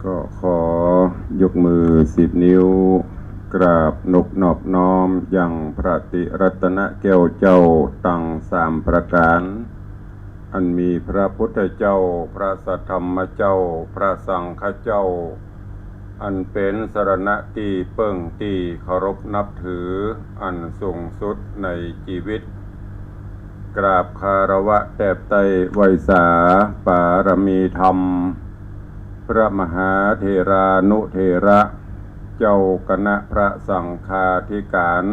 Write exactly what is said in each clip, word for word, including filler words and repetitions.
ก็ขอยกมือสิบนิ้ว กราบนบนอบน้อมยังพระติรัตนแก้วเจ้าตังสามประก๋าน อันมีพระพุทธเจ้า พระสัทธรรมเจ้า พระสังฆเจ้า อันเป๋นสรณะตี้เปิ้งตี้เคารพนับถืออันสูงสุดในจีวิต กราบคารวะแตบไต้ไหว้สาปารมีธรรม พระมหาเถรานุเถระ เจ้าคณะพระสังฆาธิก๋าน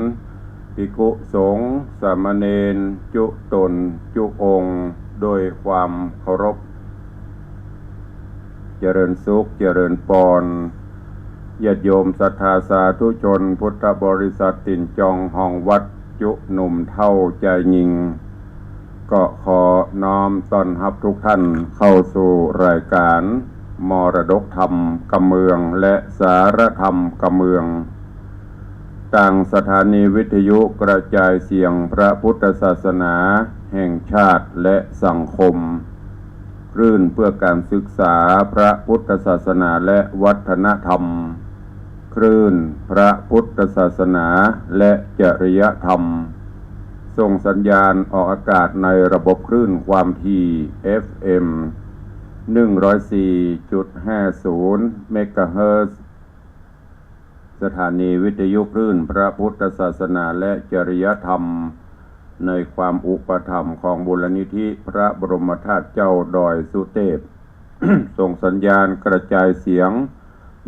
ภิกขุสงฆ์สามเณรจุ๊ต๋นจุ๊องค์ โดยความเคารพ เจริญสุข เจริญปอน ญาติโยมศรัทธาสาธุชนพุทธบริษัทตี๋นจองห้องวัด จุ๊หนุ่มเฒ่าจายญิง ก็ขอน้อมต้อนฮับทุกท่านเข้าสู่รายการมรดกธรรมกำเมืองและสารธรรมกำเมือง ตางสถานีวิทยุกระจายเสียงพระพุทธศาสนาแห่งชาติและสังคม คลื่นเพื่อการศึกษาพระพุทธศาสนาและวัฒนธรรม คลื่นพระพุทธศาสนาและจริยธรรม ส่งสัญญาณออกอากาศในระบบคลื่นความถี่ เอฟเอ็ม หนึ่งร้อยสี่จุดห้าศูนย์ เมกะเฮิรตซ์ สถานีวิทยุคลื่นพระพุทธศาสนาและจริยธรรม ในความอุปถัมภ์ของมูลนิธิพระบรมธาตุเจ้าดอยสุเตพ ส่งสัญญาณกระจายเสียง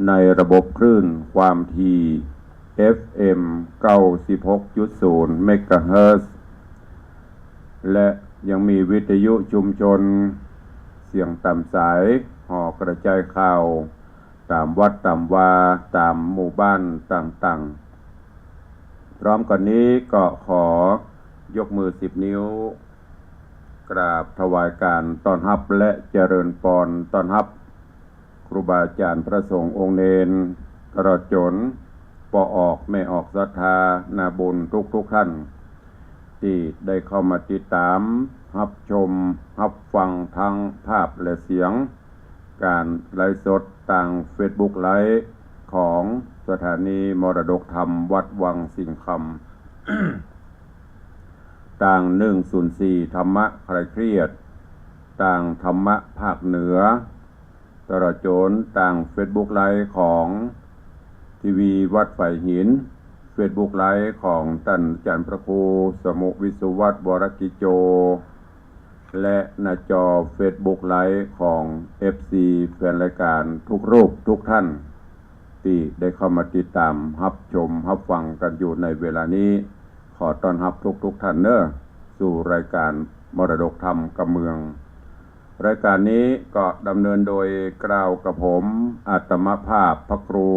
ในระบบคลื่นความถี่ เอฟเอ็ม เก้าสิบหกจุดศูนย์ เมกะเฮิรตซ์ และยังมีวิทยุชุมชนเสียงต๋ามสาย ห่อกระจายข่าว ต๋ามวัดต๋ามวา ต๋ามหมู่บ้านต่างๆ พร้อมกั๋นนี้ก็ขอยกมือสิบนิ้ว กราบถวายการต้อนฮับและเจริญปอนต้อนฮับ ครูบาอาจ๋ารย์พระสงฆ์องค์เณร ตลอดจ๋นป้อออกแม่ออกศรัทธานาบุญทุกๆ ท่าน ตี้ได้เข้ามาติดต๋าม ฮับชม ฮับฟังทั้งภาพและเสียง ก๋านไลฟ์สดตางเฟซบุ๊กไลฟ์ของสถานีมรดกธรรมวัดวังสิงห์คำ ตาง หนึ่งศูนย์สี่ ธรรมะคลายเครียด ตางธรรมะภาคเหนือ ตลอดจ๋นตางเฟซบุ๊กไลฟ์ของทีวีวัดฝายหิน เฟซบุ๊กไลฟ์ของต้านอาจ๋ารย์พระครูสมุห์ วิศวัฒน์ วรกิจโจ และหน้าจอเฟซบุ๊กไลฟ์ของเอฟซีแฟนรายการทุกรูปทุกท่าน ตี้ได้เข้ามาติดต๋ามฮับชมฮับฟังกั๋นอยู่ในเวลานี้ ขอต้อนฮับทุกๆ ท่านเน่อ สู่รายการมรดกธรรมกำเมือง รายการนี้ก็ดำเนินโดยเกล้ากระผม อาตมาภาพพระครู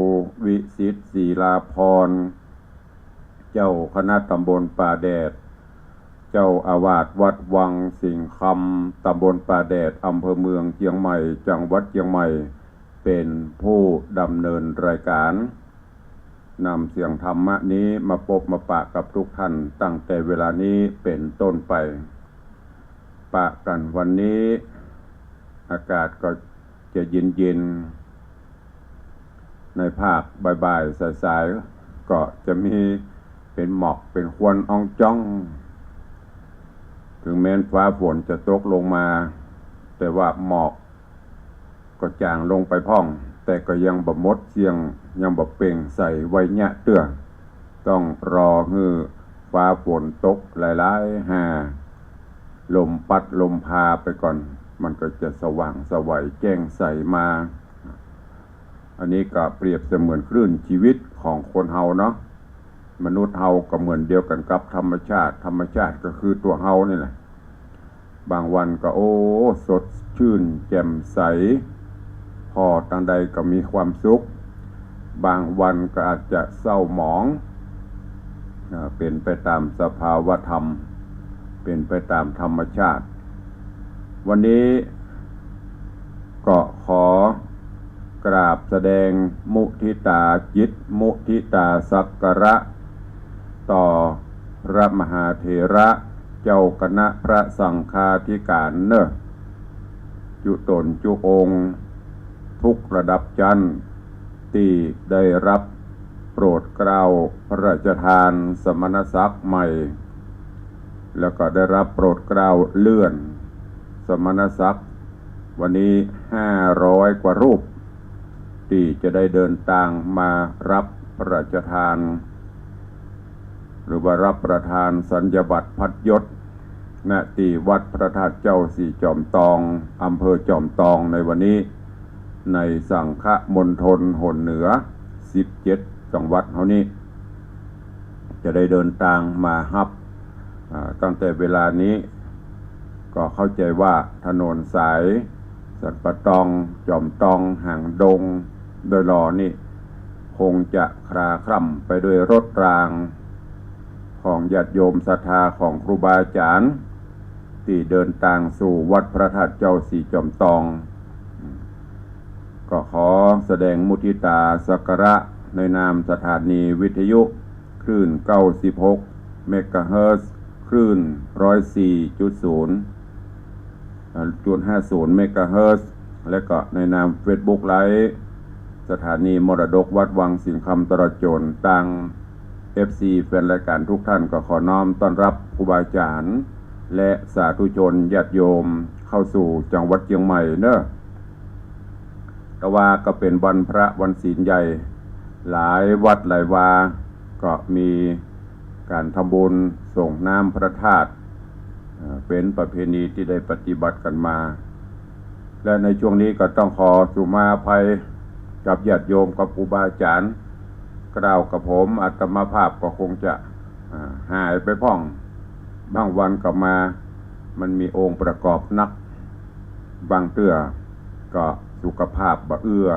วิสิทธิ์ ศิลาภรณ์ เจ้าคณะตำบลป่าแดด เจ้าอาวาสวัดวังสิงห์คำ ตำบลป่าแดด อำเภอเมืองเจียงใหม่ จังหวัดเจียงใหม่ เป๋นผู้ดำเนินรายการ นำเสียงธรรมะนี้มาปบมาปะกับทุกท่านตั้งแต่เวลานี้เป๋นต้นไป ปะกั๋นวันนี้ อากาศก็จะเย็นๆ ในภาคบ่ายๆ สายๆ ก็จะมีเป๋นหมอกเป๋นควันอ่องจ๊อง เถิงแม้นฟ้าฝนจะตกลงมา แต่ว่าหมอก ก็จ๋างลงไปพ่อง แต่ก็ยังบ่หมดเสี้ยง ยังบ่เปล่งใสไวยะเตื้อ ต้องรอหื้อฟ้าฝนตกหลายๆ ห่า ลมปั๊ดลมพาไปก่อน มันก็จะสว่างไสวแจ้งใสมา อันนี้ก็เปรียบเสมือนคลื่นชีวิตของคนเฮาเนาะ มนุษย์เฮาก็เหมือนเดียวกั๋นกับธรรมชาติ ธรรมชาติก็คือตั๋วเฮานี่แหละ บางวันก็ โอ้ สดชื่นแจ่มใส ผ่อตางใดก็มีความสุข บางวันก็อาจจะเศร้าหมอง อ่า เป๋นไปต๋ามสภาวธรรม เป๋นไปต๋ามธรรมชาติ วันนี้ก็ขอกราบแสดงมุทิตาจิต มุทิตาสักการะ ต่อพระมหาเถระ เจ้าคณะพระสังฆาธิการเน่อ จุ๊ต๋นจุ๊องค์ ทุกระดับชั้น ตี้ได้รับโปรดเกล้าพระราชทานสมณศักดิ์ใหม่ แล้วก็ได้รับโปรดเกล้าเลื่อนสมณศักดิ์ วันนี้ห้าร้อยกว่ารูป ตี้จะได้เดินตางมาฮับพระราชทาน หรือว่าฮับประทานสัญญบัตรพัดยศ ณ ตี้วัดพระธาตุเจ้าสี่จอมตอง อำเภอจอมตองในวันนี้ ในสังฆมณฑลหนเหนือ สิบเจ็ดจังหวัดเฮานี้ จะได้เดินตางมาฮับ อ่า ตั้งแต่เวลานี้ ก็เข้าใจ๋ว่าถนนสายสันป่าตอง จอมตอง หางดง ดอยหล่อนี่ คงจะคลาคล่ำไปด้วยรถราง ของญาติโยมศรัทธาของครูบาอาจ๋ารย์ ตี้เดินตางสู่วัดพระธาตุเจ้าสี่จอมตอง ก็ขอแสดงมุทิตาสักการะในนามสถานีวิทยุคลื่นเก้าสิบหกเมกะเฮิรตซ์ คลื่นร้อยสี่จุดศูนย์ จุดห้าศูนย์เมกะเฮิรตซ์ และก็ในนามเฟซบุ๊กไลฟ์ สถานีมรดกวัดวังสิงห์คำตลอดจ๋น ตางเอฟซีแฟนรายการทุกท่าน ก็ขอน้อมต้อนฮับครูบาอาจ๋ารย์ และสาธุชนญาติโยมเข้าสู่จังหวัดเจียงใหม่เนาะ แต่ว่าก็เป๋นวันพระวันศีลใหญ่ หลายวัดหลายวา ก็มีก๋านทำบุญส่งน้ำพระธาตุ เอ่อ เป๋นประเพณีตี้ได้ปฏิบัติกั๋นมา และในช่วงนี้ก็ต้องขอสุมาอภัยกับญาติโยมกับครูบาอาจ๋ารย์ กล่าวกับผมอาตมาภาพก็คงจะ อ่า หายไปพ่อง บางวันก็มา มันมีองค์ประกอบนัก บางเตื้อก็สุขภาพบ่เอื้อ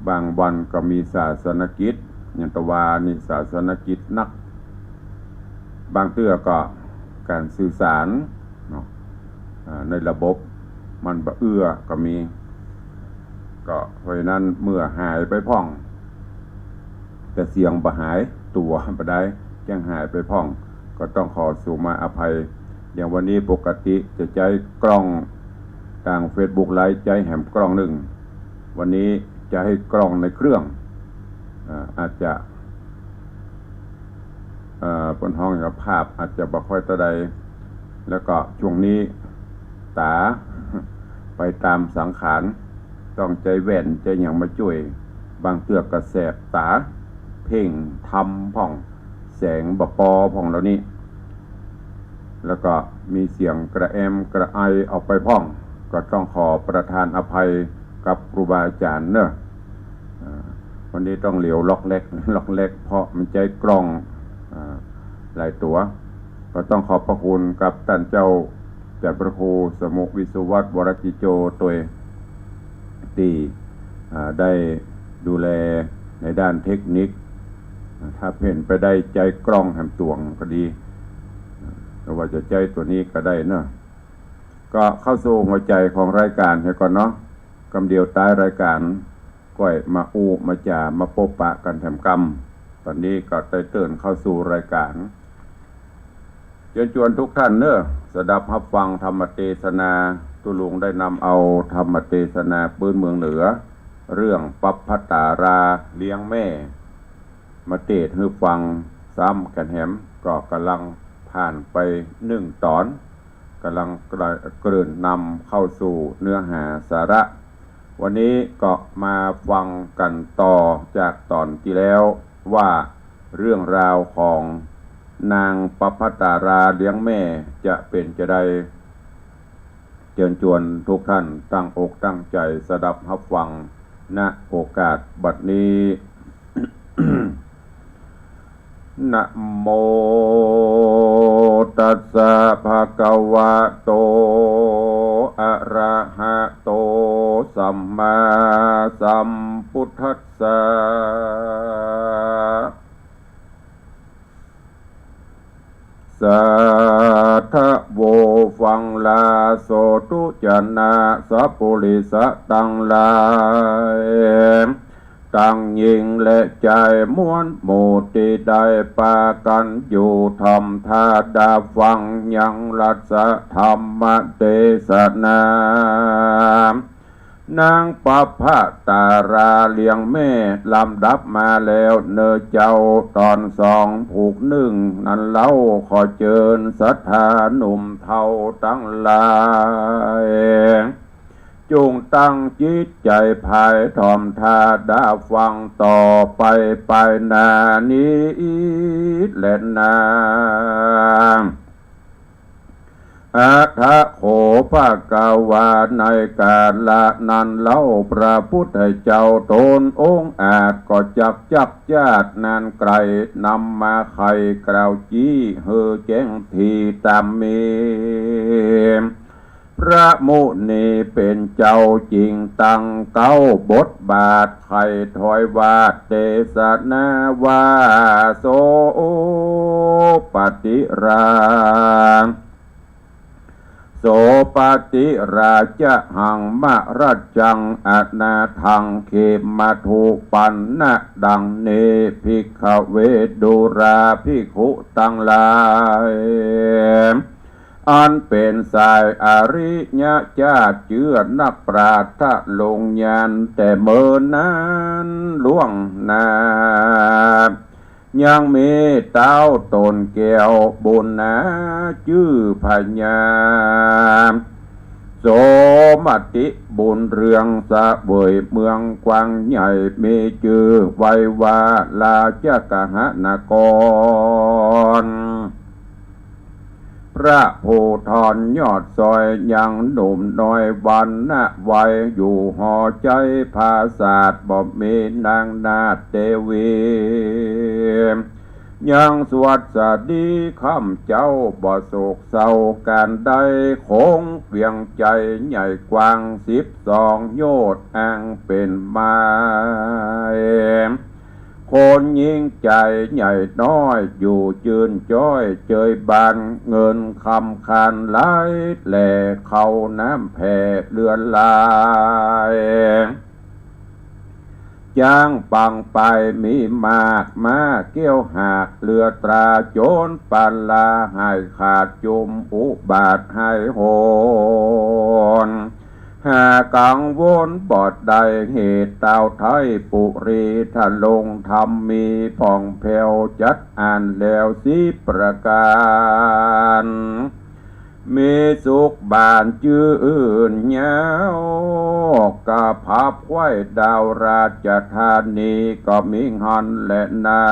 บางวันก็มีศาสนกิจ อย่างตะวานี่ศาสนกิจนัก บางเตื้อก็ก๋านสื่อสารเนาะ อ่า ในระบบมันบ่เอื้อก็มี ก็เพราะฉะนั้นเมื่อหายไปพ่อง แต่เสียงบ่หาย ตั๋วบ่ได้ ยังหายไปพ่อง ก็ต้องขอสุมาอภัย อย่างวันนี้ปกติจะใจ๊กล้องตางเฟซบุ๊กไลฟ์ ใจ๊แหมกล้องนึ่ง วันนี้ใจ๊กล้องในเครื่อง อ่า อาจจะ เอ่อ เปิ้นฮ้องว่าภาพอาจจะบ่ค่อยเต้าใด แล้วก็ช่วงนี้ต๋าไปต๋ามสังขาร ต้องใจ๊แว่นใจ๊หยังมาจ้วย บางเตื้อก็แสบต๋า เพ่งธรรมพ่อง แสงบ่ปอพ่องเหล่านี้ แล้วก็มีเสียงกระแอมกระไอออกไปพ่อง ก็ต้องขอประทานอภัยกับครูบาอาจ๋ารย์เนาะ อ่า วันนี้ต้องเหลียวล็อกแล็ก ล็อกแล็ก เพราะมันใจ๊กล้อง อ่า หลายตั๋ว ก็ต้องขอบพระคุณกับต้านเจ้า ต้านพระครูสมุห์ วิศวัฒน์ วรกิจโจ ตวย ตี้ อ่า ได้ดูแลในด้านเทคนิค ถ้าเป๋นไปได้ใจ๊กล้องแหมตวงก็ดี หรือว่าจะใจ๊ตั๋วนี้ก็ได้เนาะ ก็เข้าสู่หัวใจ๋ของรายก๋านเหียก่อนเนาะ กำเดียวต๊ายรายก๋าน ก้อยมาอู้มาจ๋ามาปบปะกั๋นแถมกำ ต๋อนนี้ก็ได้เติ่นเข้าสู่รายก๋าน เจิญจวนทุกท่านเนาะ สดับฮับฟังธรรมเตสนา ตุ๊ลุงได้นำเอาธรรมเตสนาปื๊นเมืองเหนือ เรื่องปัพพตาราเลี้ยงแม่ มาเตสน์หื้อฟังซ้ำกั๋นแหม ก็ก่ำลังผ่านไปนึ่งต๋อน ก่ำลังเกริ่นนำเข้าสู่เนื้อหาสาระ วันนี้ก็มาฟังกั๋นต่อจากต๋อนตี้แล้วว่าเรื่องราวของนางปัพพตาราเลี้ยงแม่จะเป๋นจาใด เจิญจวนทุกท่านตั้งอกตั้งใจ๋สดับฮับฟัง ณ โอกาสบัดนี้ นะโมตัสสะ ภะคะวะโต อะระหะโต สัมมาสัมพุทธัสสะ สาธะโว ฟังลาโสธุจะนะ สัพปุริสะตังหลาย ตังญิงและจายมวลหมู่ตี้ได้ปากั๋นอยู่ถ่อมท่าดาฟังยังรัตถธรรมเตสนา นางปภะตาราเลี้ยงแม่ ลำดับมาแล้วเน่อเจ้า ต๋อนสองผูกนึ่งนั้นเล่า ขอเจิญศรัทธาหนุ่มเฒ่าตังหลาย จงตั้งจิตใจ๋ใฝ่ถ่อมถ้าดาฟังต่อไป ไปหน้านี้แลนา อะถะโข ภะคะวา ในกาละนั้นเล่า พระพุทธเจ้าต๋นองค์อาจก็จักจักจ้าดนั้นไกล นำมาไขกล่าวจี้หื้อแจ้งถี่ต๋ามมี พระมุนีเป๋นเจ้าจิ่งตั้งเก๊าบทบาท ไขถ้อยวาทเตสนาว่า โสปติรา โสปติราจะหังมะรัจจังอนาถัง เขมะธุปันนะ ดังนี้ ภิกขเว ดูราภิกขุตังหลาย อันเป๋นสายอริยะจ้าด เจื้อนักปราชญ์ทะลงญาณแต่เมินนานล่วงหน้า ยังมีเต๊าต๋นแก้วบุญนา จื้อพญาโสมติบุญเรือง เสวยเมืองกว้างใหญ่ มีจื้อไว้ว่าราชกหนกร พระภูธรยอดซอยยังหนุ่มน้อยวรรณะวัย อยู่หอใจ๊ผาสาทบ่มีนางนาฏเตวี ยังสวัสดีค่ำเจ๊าบ่โศกเศร้าก๋านใด โขงเวียงใจ๋ใหญ่กว้างสิบสองโยชน์ อันเป๋นไม้ คนหญิงใจ๋ใหญ่น้อย อยู่จื้นจ้อยเจยบาน เงินคำคานไหลแหล่เข้าน้ำแผ่เลือนลาย จ๊างปังไปมีมาก ม้าเกี้ยวหากเรือตรา โจรปล้าหายขาด จุมอุบาทหายโหน หากังวลบ่ได้ เหตุเต้าไท้ปุรีทะลง ธรรมมีผ่องแผ้ว จัดอั้นแล้วสิบประก๋าน มีสุขบานจื้นยาว กะพับไขว้ดาวราชธานี ก็มีหั้นแลนา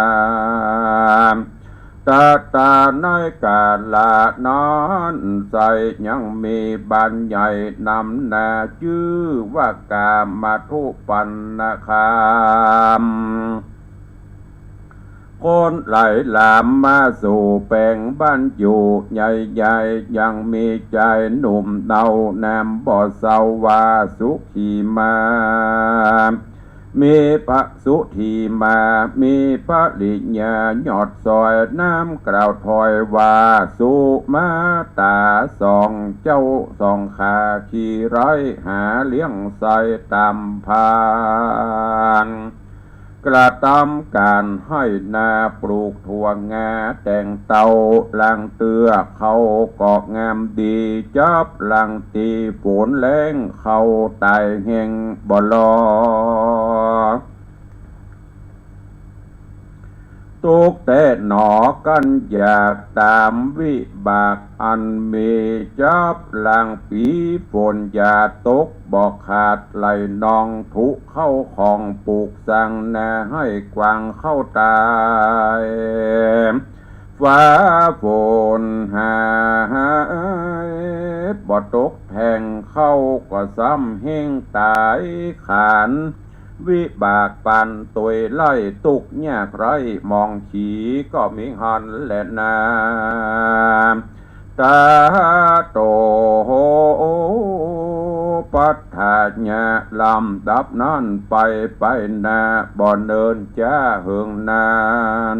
ตะตาในกาละนั้นไส้ ยังมีบ้านใหญ่นำหน้า จื้อว่ากามธุปันนคาม คนไหลหลามมาสู่แป๋งบ้านอยู่ใหญ่ๆ ยังมีจายหนุ่มเนา นามบ่เศร้าว่าสุขีมา มีพระสุขีมา มีภริยายอดซอย นามกล่าวถ้อยว่าสุมาต๋า สองเจ้าสองขา ขี่ไร้หาเลี้ยงไส้ต๋ามพาน กระตำก๋านไฮ่นา ปลูกถั่วงาแต่งเต้า หลังเตื้อเข้าก็งามดี จับหลังตี้ฝนแล้งเข้าต๋ายแห้งบ่ลอ ตุ๊กข์แต๊หนอกั๋นอยากต๋ามวิบากอันมี จับหลังปี๋ฝนอย่าตกบ่ขาด ไหลนองถุเข้าของปลูกสร้างนา ไฮ่กว้างเข้าต๋าย ฟ้าฝนหายบ่ตกแทง เข้าก็ซ้ำแห้งต๋าย ขานวิบากปานตวยไร้ ตุ๊กข์ยากไร้หมองขี ก็มีหั้นแลนา ตะโตปัฏฐาญะ ลำดับนั้นไป ไปหน้าบ่เนินจ๊าเหิงนาน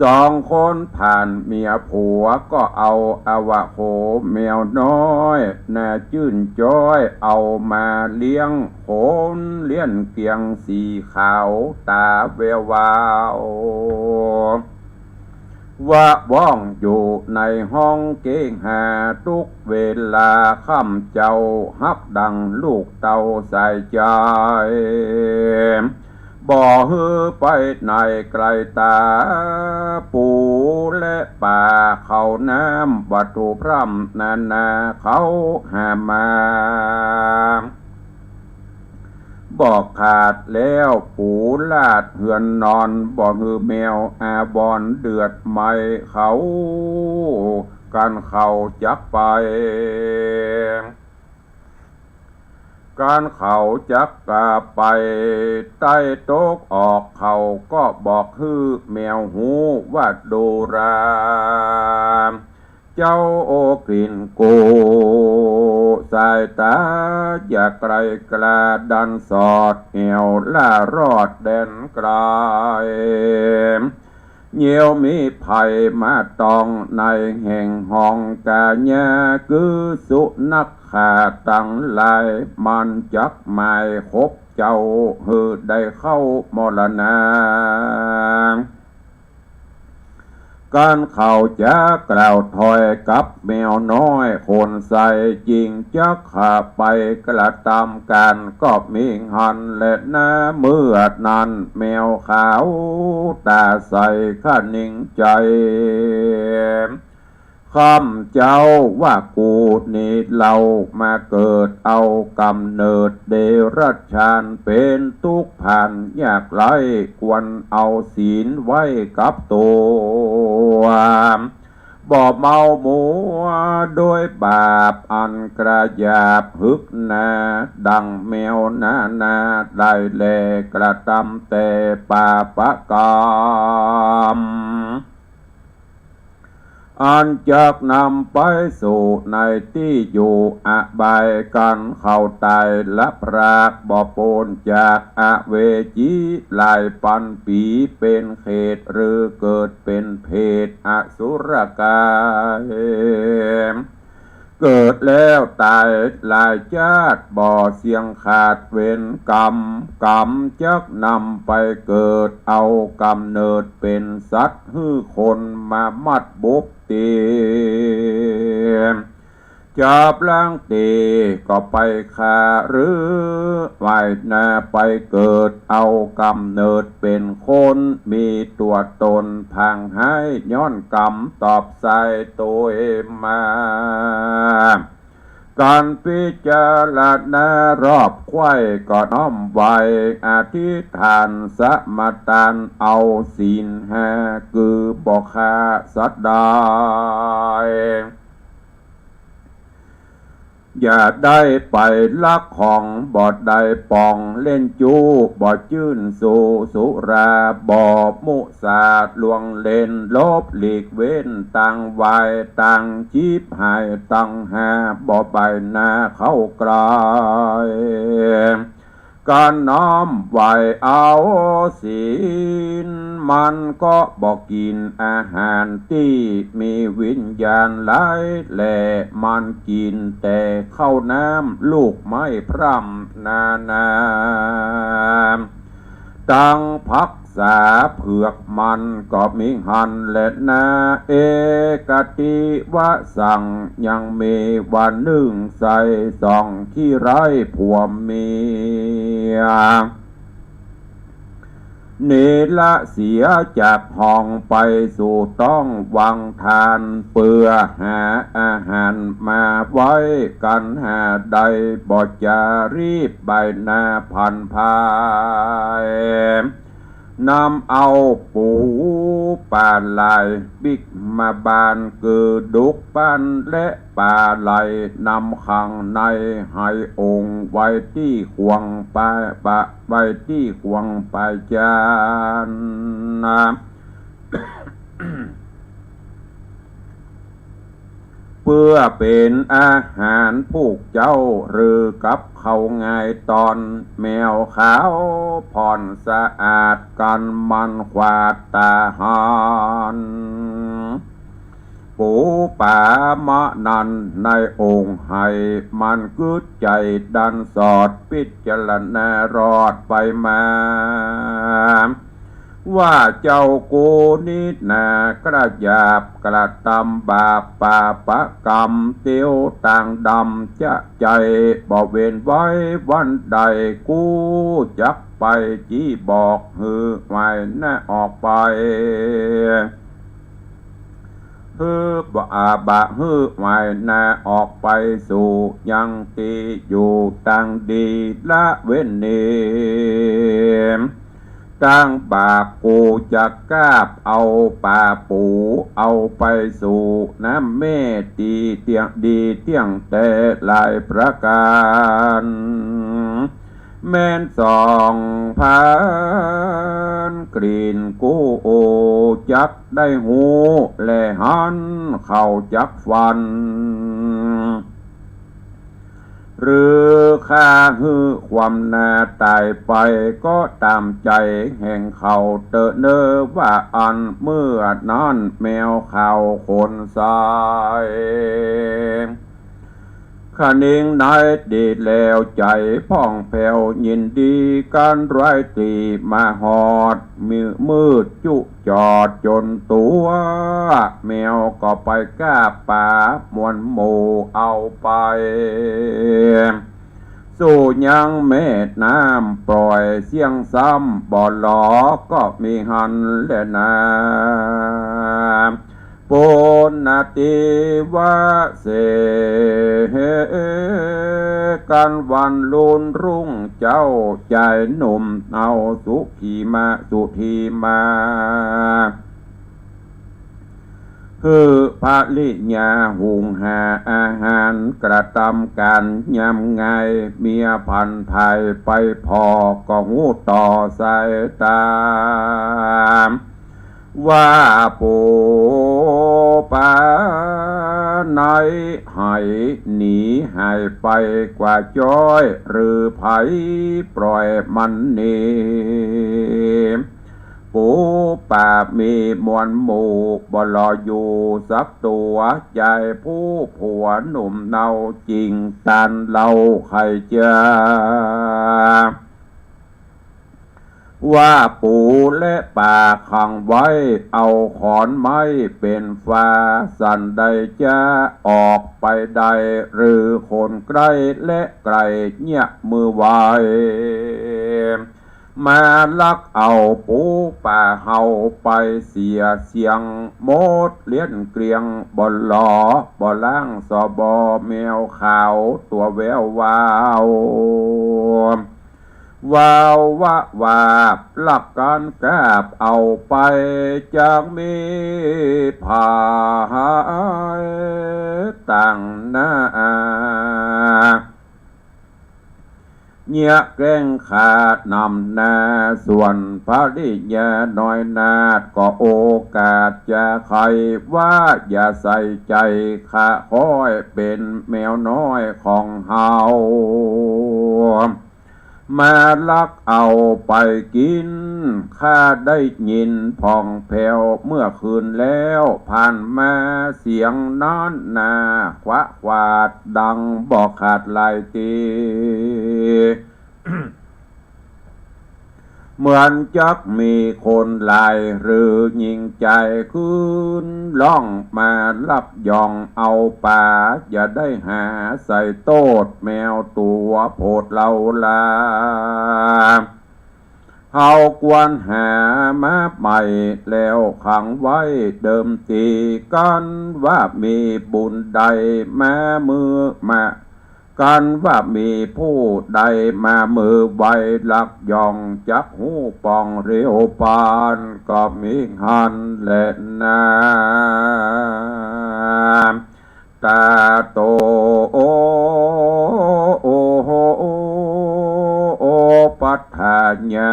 สองคนผ่านเมียผัวก็เอาอวะโขแมวน้อย หน้าจื้นจ้อยเอามาเลี้ยง ขนเลี้ยนเกียงสีขาวต๋าแวววาว ว่าว่องอยู่ในห้องเก๋งหา ตุ๊กเวลาค่ำเจ้า ฮักดังลูกเต้าสายใจ๋ บ่หื้อไปไหนไก๋ต๋า ปู๋และป๋าเข้าน้ำ วัตถุพร่ำนานาเขาหามา บ่ขาดแล้วปู๋ลาดเฮือนนอน บ่หื้อแมวอาวรเดือดไหม้เขา กันเขาจักไป กันเขาจักกาไป ใต้ตกออกเขาก็บอกหื้อแมวฮู้ว่าดูรา เจ้าโอกลิ่นกู สายต๋าอย่าไก๋กล้าดันสอด แอ่วล่ารอดแดนไก๋ เยียวมีภัยมาตองในแห่งห้องก๋าญา กือสุนัขข้าตังหลาย มันจักหมายคบเจ้า หื้อได้เข้ามรณา กันเขาจักกล่าวถ้อยกับแมวน้อยคนใส จึงจักเข้าไปกระตำก๋าน ก็มีหั้นแลนา เมื่อนั้นแมวขาวต๋าใสคะนิงใจ๋ ค่ำเจ้าว่ากูนี้เล่า มาเกิดเอาก๋ำเนิดเดรัจฉาน เป๋นตุ๊กข์ผ่านยากไร้ ควรเอาศีลไว้กับตั๋ว บ่เมามัวโดยบาปอันกระหยาบ หึกหนาดังแมวนานา ได้แลกระตำแต่ปาปะก๋รรม อันจักนำไปสู่ในตี้อยู่อบาย กันเขาต๋ายละพราก บ่ป๊นจากอเวจีหลายปันปี๋ เป๋นเขตหรือเกิดเป๋นเปรตอสุรก๋าย เกิดแล้วต๋ายหลายจ๊าด บ่เสี้ยงขาดเวรก๋รรม ก๋รรมจักนำไปเกิด เอาก๋ำเนิดเป๋นสัตว์ หื้อคนมามัดบุบตี๋ จับล้างตี๋ ก็ไปฆ่าหรือว่ายนาไปเกิด เอาก๋ำเนิดเป๋นคน มีตั๋วต๋นผางฮ้าย ย้อนก๋รรมตอบสายโตยมา กันพิจารณารอบใคว่ ก็น้อมไหว้อธิษฐานสมาตาน เอาศีลห้า คือบ่ฆ่าสัตว์ใด อย่าได้ไปลักของ บ่ได้ป๋องเล่นจู้ บ่จื้นสูบสุรา บ่มุสาล่วงเล่น หลบหลีกเว้น ตังวายตังจีบหายตังห้า บ่ใบ้หน้าเข้าใก้ กันน้อมไหว้เอาศีล มันก็บ่กิ๋นอาหารตี้มีวิญญาณร้ายแล มันกิ๋นแต่ข้าวน้ำลูกไม้พร่ำนานา ตังผักสาเผือกมันก็มีหั้นแลนา เอกัตถิวสัง ยังมีวันนึ่งใส่สองขี้ไร้ผัวเมีย เนรเสียจากห้องไปสู่ต้องวังทาน เปื้อหาอาหารมาไว้ กันหาได้บ่จารีบใบ้หน้าผันผาย นำเอาปู๋ป๋าไหล ปิ๊กมาบาน คือดุกปั้นและป๋าไหล นำขังในไหองค์ไว้ตี้ขวางปาย ปะ ไว้ตี้ขวางปายจานนะ เปื้อเป๋นอาหารผู้เจ้า หรือกับข้าวงายตอน แมวขาวผ่อนสะอาด กันมันขวาดต๋าหาร ปู๋ป๋ามานั้นในองค์ไห มันกึ๊ดใจ๋ดันสอด พิจารณารอดไปมา ว่าเจ้ากูนี้นา กระหยาบกระตำบาปปาปะก๋รรม เตียวต่างดำจะใจ๋ บ่เว้นไว้วันใด กูจักไปจี้บอกหื้อไหวนาออกไป หื้อบ่า บ่าหื้อไหวนาออกไปสู่ยังตี้อยู่ ตังดีละเว้นนี้ ตังบาปกูจักกาบเอาป๋าปู๋ เอาไปสู่น้ำแม่ตี้เตี้ยง ดีเตี้ยงแต๊หลายประก๋าน แม้นสองพันกลิ่น กูจักได้ฮู้และหัน เขาจักฟัน หรือฆ่าหื้อความนาต๋ายไป ก็ต๋ามใจ๋แห่งเขาเต๊อะเน่อ ว่าอั้น เมื่อนั้นแมวขาวขนสาย คะนิงในดีแล้วใจ๋ผ่องแผ้วยินดีกั๋น ร้อยตี้มาฮอดมือ มืดจุจอดจ๋นตั๋ว แมวก็ไปกาบป๋ามวลหมู่เอาไป สู่ยังแม่น้ำปล่อยเสี้ยงซ้ำ บ่หลอก็มีหั้นแลนา ปุณณติวะเส กั๋นวันลุนรุ่งเจ๊า จายหนุ่มเอาสุขีมา สุธีมา หื้อภริยาหุงหาอาหาร กระตำก๋านยามไง เมียผันผายไปผ่อ ก็ฮู้ต่อสายต๋า ว่าปู๋ป๋าไหน ไหนหนีหายไปกว่าจ๊อย หรือใผปล่อยมันหนี ปู๋ป๋ามีมวลหมู่ บ่หลออยู่สักตั๋ว จายผู้ผัวหนุ่มเนา จิ่งตานเล่าใค่จา ว่าปู๋และป๋าขังไว้ เอาขอนไม้เป๋นฟ้า สันใดจะออกไปได้ หรือคนใก้และไก๋เยียะมือไว มาลักเอาปู๋ป๋าเฮาไปเสียเสี้ยงหมด เลี้ยนเกลี้ยง บ่หลอ บ่ล้างสบอ แมวขาวตั๋วแวววาว วาววะวาบ ลักกั๋นกาบเอาไป จักมีผายต่างหน้า เยียะแก้งขานำหน้า ส่วนภริยาน้อยนาฏ ก็โอกาสจะไขว่า อย่าใส่ใจ๋ ข้าค่อยเป๋นแมวน้อยของเฮา มาลักเอาไปกิ๋น ข้าได้ยินผ่องแผ้วเมื่อคืนแล้ว ผ่านมาเสียงนั้นนา ขวะขวาดดังบ่ขาดหลายตี้ เหมือนจักมีคนหลายหรือญิงจาย ขึ้นร้องมารับยองเอาป๋า อย่าได้หาใส่โต้ษแมวตั๋วโผดเฮาลา เฮาควรหามาใหม่แล้วขังไว้เดิมตี้ กั๋นว่ามีบุญใดมามือมา กั๋นว่ามีผู้ใดมามือไว ลักยองจักฮู้ป่องเร็วปาน ก็มีหั้นแลนา ตาโต โอ โอ โอ ปัฏฐาญะ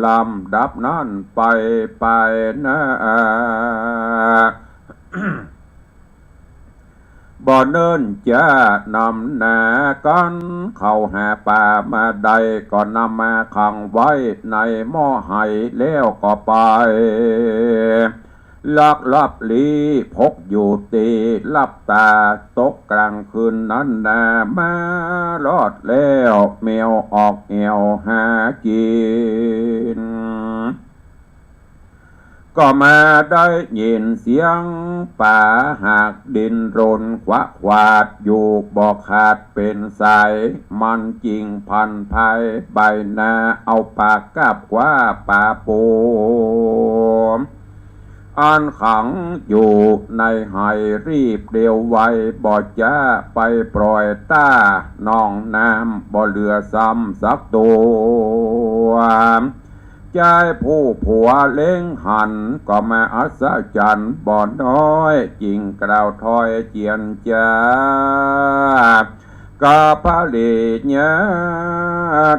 ลำดับนั้นไป ไปนา บ่เนิ่นจ๊านำหน้ากั๋น เข้าหาป่ามาได้ ก็นำมาขังไว้ในหม้อไหแล้วก็ไป ลักลับลี้พกอยู่ตี้ลับต๋า ตกกลางคืนนั้นนา มารอดแล้วแมวออกแอ่วหากิ๋น ก็มาได้ยินเสียงป๋าหากดิ้นรนขวะขวาดอยู่บ่ขาดเป๋นสาย มันจึงผลันไพร่ใบหน้าเอาปากกาบคว้าป๋าปู อันขังอยู่ในไห รีบเร็วไว บ่จ๊าไปปล่อยต้าหนองน้ำ บ่เหลือซ้ำสักตั๋ว จายผู้ผัวเล็งหัน ก็มาอัศจรรย์บ่น้อย จึงกล่าวถ้อยเจียนจา กับพระเรศญา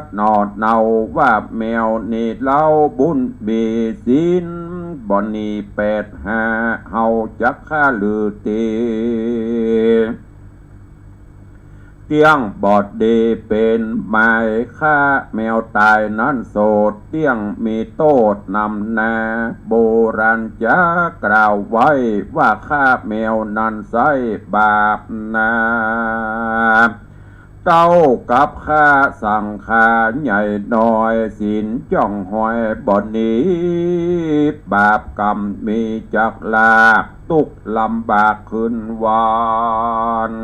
ติหนอดเนาว่า แมวนี้เล่าบุญมีศีล บ่หนีแปดห้า เฮาจักฆ่าหรือตี เตี้ยงบ่ดีเป๋นหมาย ฆ่าแมวต๋ายนั้นโสด เตี้ยงมีโต้ษนำนา โบราณจ๋ากล่าวไว้ว่า ฆ่าแมวนั้นใช่บาปนา เต้ากับฆ่าสังฆาใหญ่น้อย ศีลจ้องห้อยบ่หนี บาปกรรมมีจักลาก ตุ๊กข์ลำบากคืนวัน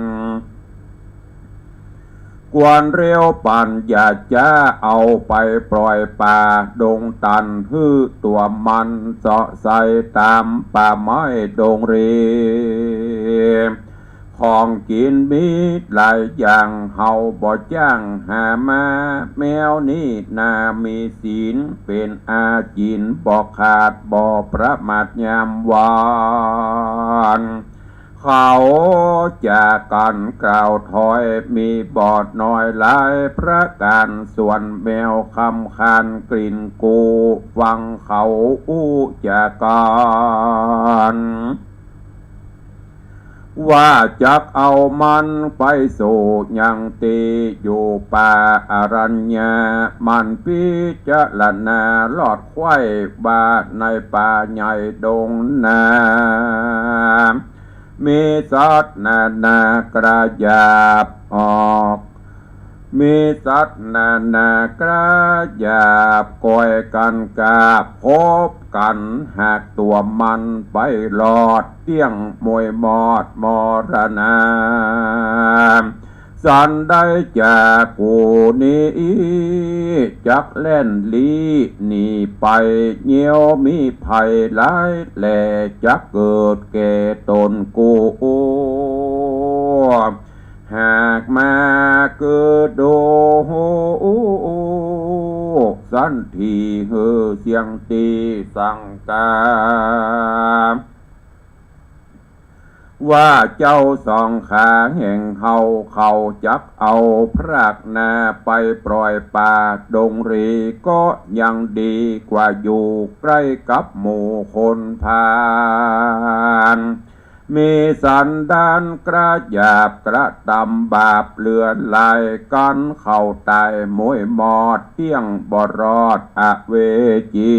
ควรเร็วปั๋น อย่าจ๊าเอาไปปล่อยป่าดงตัน หื้อตั๋วมันเสาะใส่ต๋ามป่าไม้ดงรี ของกิ๋นมีหลายอย่าง เฮาบ่จ้างหามา แมวนี้นามีศีล เป๋นอาจิณบ่ขาด บ่ประมาทยามวัน เขาจ๋ากั๋นกล่าวถ้อย มีบ่น้อยหลายประก๋าน ส่วนแมวคำคานกลิ่นกู ฟังเขาอู้จ๋ากั๋น ว่าจักเอามันไปสู่ยังตี้อยู่ป่าอรัญญะ มันพิจารณาลอดใคว่ว่า ในป่าใหญ่ดงนา มีสัตว์นานาคราหยาบออก มีสัตว์นานาคราหยาบ ก่อยกั๋นกาบ คบกั๋นหากตั๋วมันไปรอด เตี้ยงมวยมอดมรณา สันใดจ๋ากูนี้ จักแล่นลี้หนีไป เยียวมีภัยหลายแล จักเกิดแก่ต๋นกู หากมาเกิดดู สันทีหื้อเสี้ยงตี้สังกา ว่าเจ้าสองขาแห่งเฮา เขาจักเอาพรากนาไปปล่อยป่าดงรี ก็ยังดีกว่าอยู่ใก้กับหมู่คนพาล มีสันดานคราหยาบ กระตำบาปเหลือหลาย กั๋นเขาต๋ายมวยมอด เตี้ยงบ่รอดอเวจี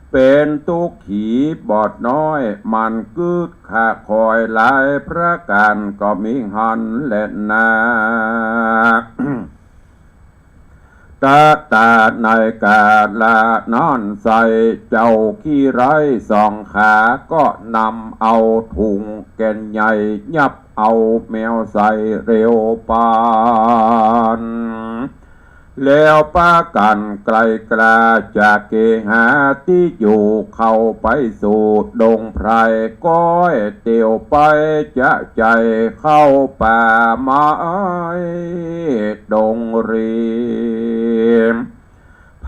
เป๋นตุ๊กขีบ่น้อย มันกึ๊ดข้าคอยหลายประก๋าน ก็มีหั้นแลนา ตะตาในกาละนั้นไส้ เจ้าขี้ไร้สองขา ก็นำเอาถุงแก่นใหญ่ ยับเอาแมวใส่เร็วปั๋น แล้วปากั๋นไกลกล้า จะเกหาตี้อยู่ เข้าไปสู่ดงไพร ก้อยเตียวไปจะใจ๋ เข้าป่าไม้ดงรี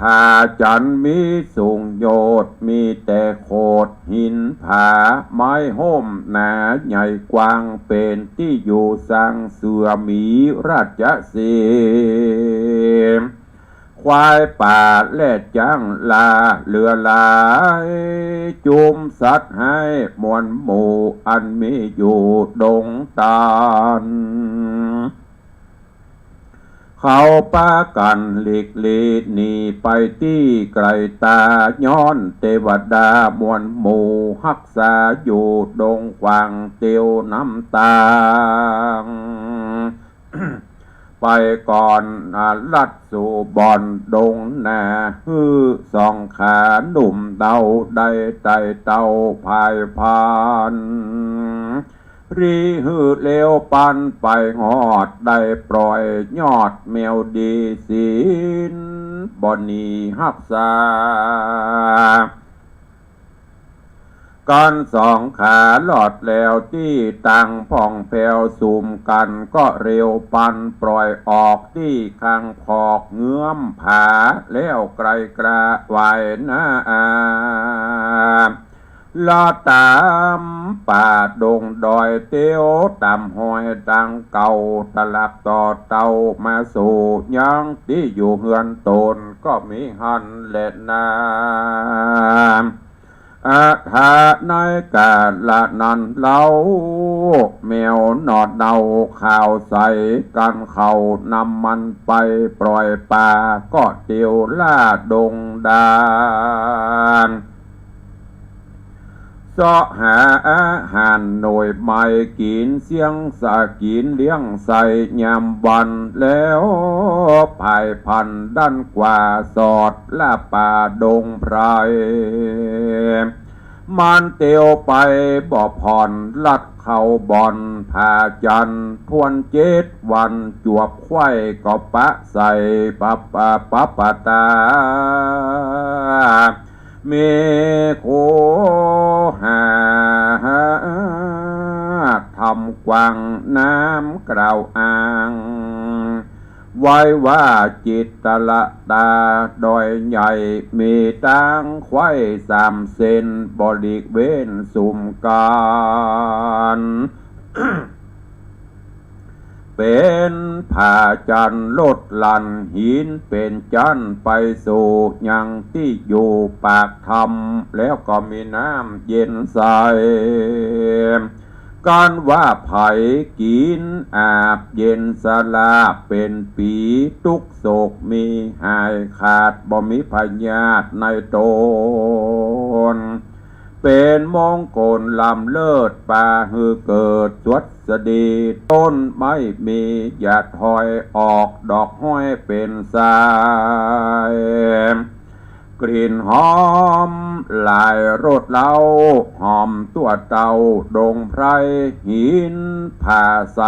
ผาจันทร์มีสูงโยชน์ มีแต่โขดหินผา ไม้โฮมหนาใหญ่กว้าง เป๋นตี้อยู่ส่างเสือหมีราชสีห์ ควายป่าและจ๊างลาเหลือหลาย จุมสัตว์ฮ้ายมวลหมู่ อันมีอยู่ดงตัน เขาปากั๋นหลีกลี้หนีไปตี้ไกลต๋า ย้อนเตวดามวลหมู่ ฮักษาอยู่ดงขวาง เตียวน้ำตาง ไปก่อน อ่า ลัดสู่บ่อนดงนา หื้อสองขาหนุ่มเฒ่าได้ไต่เต้าผายพาน รีหื้อเร็วปันไปฮอด ได้ปล่อยยอดแมวดีศีล บ่หนีฮักษา กันสองขารอดแล้วตี้ตังพ่องแผ้ว สุมกั๋นก็เร็วปันปล่อยออกตี้ข้างพอกเงื้อมผา แล้วไกลกระวายหน้า ละต๋ามป่าดงดอยเตียวต๋ามฮอยตังเก่า ตะหลับต่อเต้ามาสู่ยังตี้อยู่เฮือนต๋นก็มีหั้นแลนา อาถาในกาละนั้นเล่า แมวหนอดเน่าขาวใส กันเข้าน้ำมันไปปล่อยป่าก็เตียวล่าดงดาน เซาะหาอาหารหน่วยไม้กิ๋น เสี้ยงสากิ๋นเลี้ยงใส่ยามวัน แล้วผายพันดันกว่าสอดล่าป่าดงไพร มันเตียวไปบ่ผ่อน ลัดเข้าบ่อนผาจันทร์ ทวนเจ็ดวันจวบไขว้ก็ปะใส่ปะปะปะปะตา มีคูหาธรรมกว้างน้ำกล่าวอ้าง ไว้ว่าจิตตละตาดอยใหญ่ มีตางไขว้สามเส้น บ่หลีกเว้นสุมกั๋น เป๋นผาจันทร์ลดหลั่น หินเป๋นจั้นไปสู่ยังตี้อยู่ปากถ้ำ แล้วก็มีน้ำเย็นใส กันว่าใผกิ๋นอาบเย็นสลาบเป๋นปี๋ ตุ๊กข์โศกมีหายขาด บ่มีพยาธิในต๋น เป๋นมงคลล้ำเลิศ ปาหื้อเกิดสวัสดี ต้นไม้มีอย่าถอยออก ดอกฮ้อยเป๋นสาย กลิ่นหอมหลายรสเล่า หอมทั่วเต้าดงไพร หินผาใส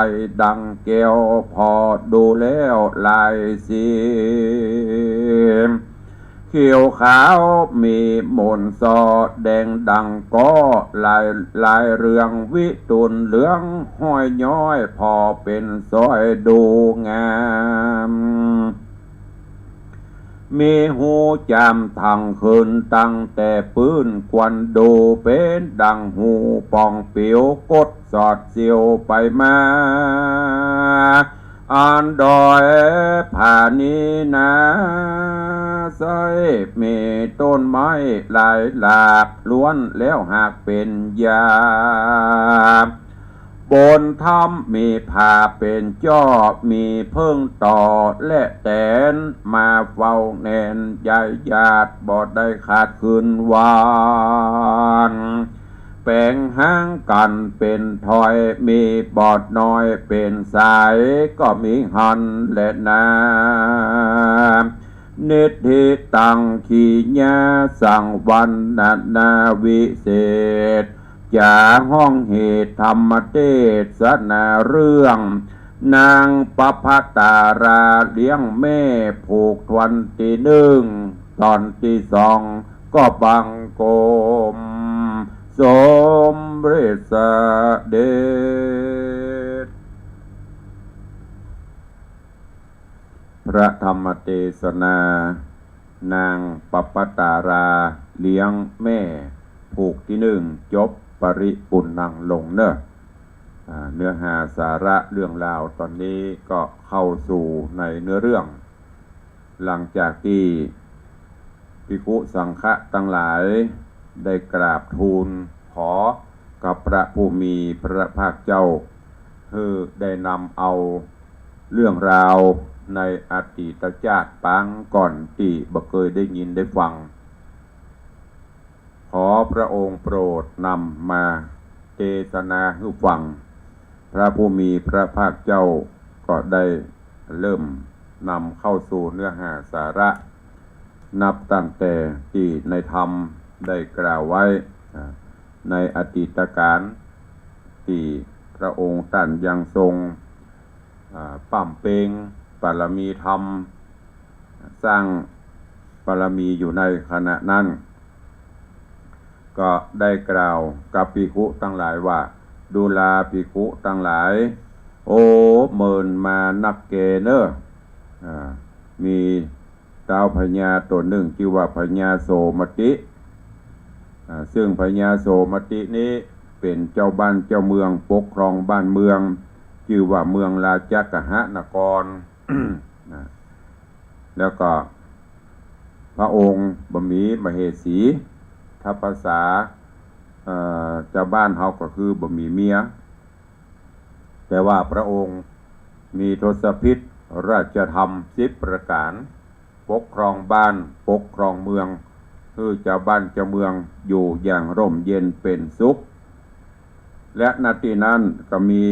ดังแก้ว ผ่อดูแล้วหลายสี เขียวขาวมีมนต์ซอ แดงดังก้อ ลาย ลายเรืองวิทูลเหลือง ห้อยย้อยผ่อเป๋นสร้อยดูงาม มีฮูจ๋ามทั้งคืน ตั้งแต่ปื้นควรดู เป๋นดังฮูป่องปิ๋ว กดสอดเสียวไปมา อันดอยผานี้นา ใสมีต้นไม้หลายหลาก ล้วนแล้วหากเป๋นยา บนถ้ำมีผาเป๋นจ้อ มีเผิ้งต่อและแตน มาเฝ้าแนนใยญาติ บ่ได้ขาดคืนวัน แป๋งหางกั๋นเป๋นถ้อย มีบอดน้อยเป๋นสาย ก็มีหั้นแลนา นิทธิตัง ขีญา สังวรรณนาวิเศษ จ๋าฮ้องเหตุธรรมเตสนาเรื่อง นางปปตาราเลี้ยงแม่ผูกทวนตี้นึ่ง ต๋อนตี้สองก็บังคมสมเร็จเสด็จ พระธรรมเตสนา นางปปตาราเลี้ยงแม่ ผูกตี้นึ่ง จบ ปริปุณณัง ลงเน่อ อ่า เนื้อหาสาระเรื่องราวต๋อนนี้ก็เข้าสู่ในเนื้อเรื่อง หลังจากตี้ภิกขุสังฆะตังหลายได้กราบทูลขอกับพระผู้มีพระภาคเจ้า หื้อได้นำเอาเรื่องราวในอดีตจาติปางก่อนตี้บ่เกยได้ยินได้ฟัง ขอพระองค์โปรดนำมาเตสนาหื้อฟัง พระผู้มีพระภาคเจ้าก็ได้ เริ่มนำเข้าสู่เนื้อหาสาระ นับตั้งแต่ตี้ในธรรมได้กล่าวไว้ อ่า ในอดีตกาล ตี้พระองค์ต้านยังทรง อ่า ปล้ำเป็งบารมีธรรม สร้างบารมีอยู่ในขณะนั้น ก็ได้กล่าวกับภิกขุตังหลายว่า ดูราภิกขุตังหลาย โอ้ เมินมานักแกเน่อ อ่า มีต้าวพญาต๋นนึ่งจื้อว่าพญาโสมติ อ่า ซึ่งพญาโสมตินี้เป๋นเจ้าบ้านเจ้าเมืองปกครองบ้านเมือง จื้อว่าเมืองราชกหนคร นะ แล้วก็พระองค์บ่มีมเหสี ถ้าภาษา เอ่อ จาวบ้านเฮาก็คือบ่มีเมีย แต่ว่าพระองค์มีทศพิธราชธรรมสิบประก๋าน ปกครองบ้านปกครองเมือง หื้อจาวบ้านจาวเมืองอยู่อย่างร่มเย็นเป๋นสุข และ ณ ตี้นั้นก็มี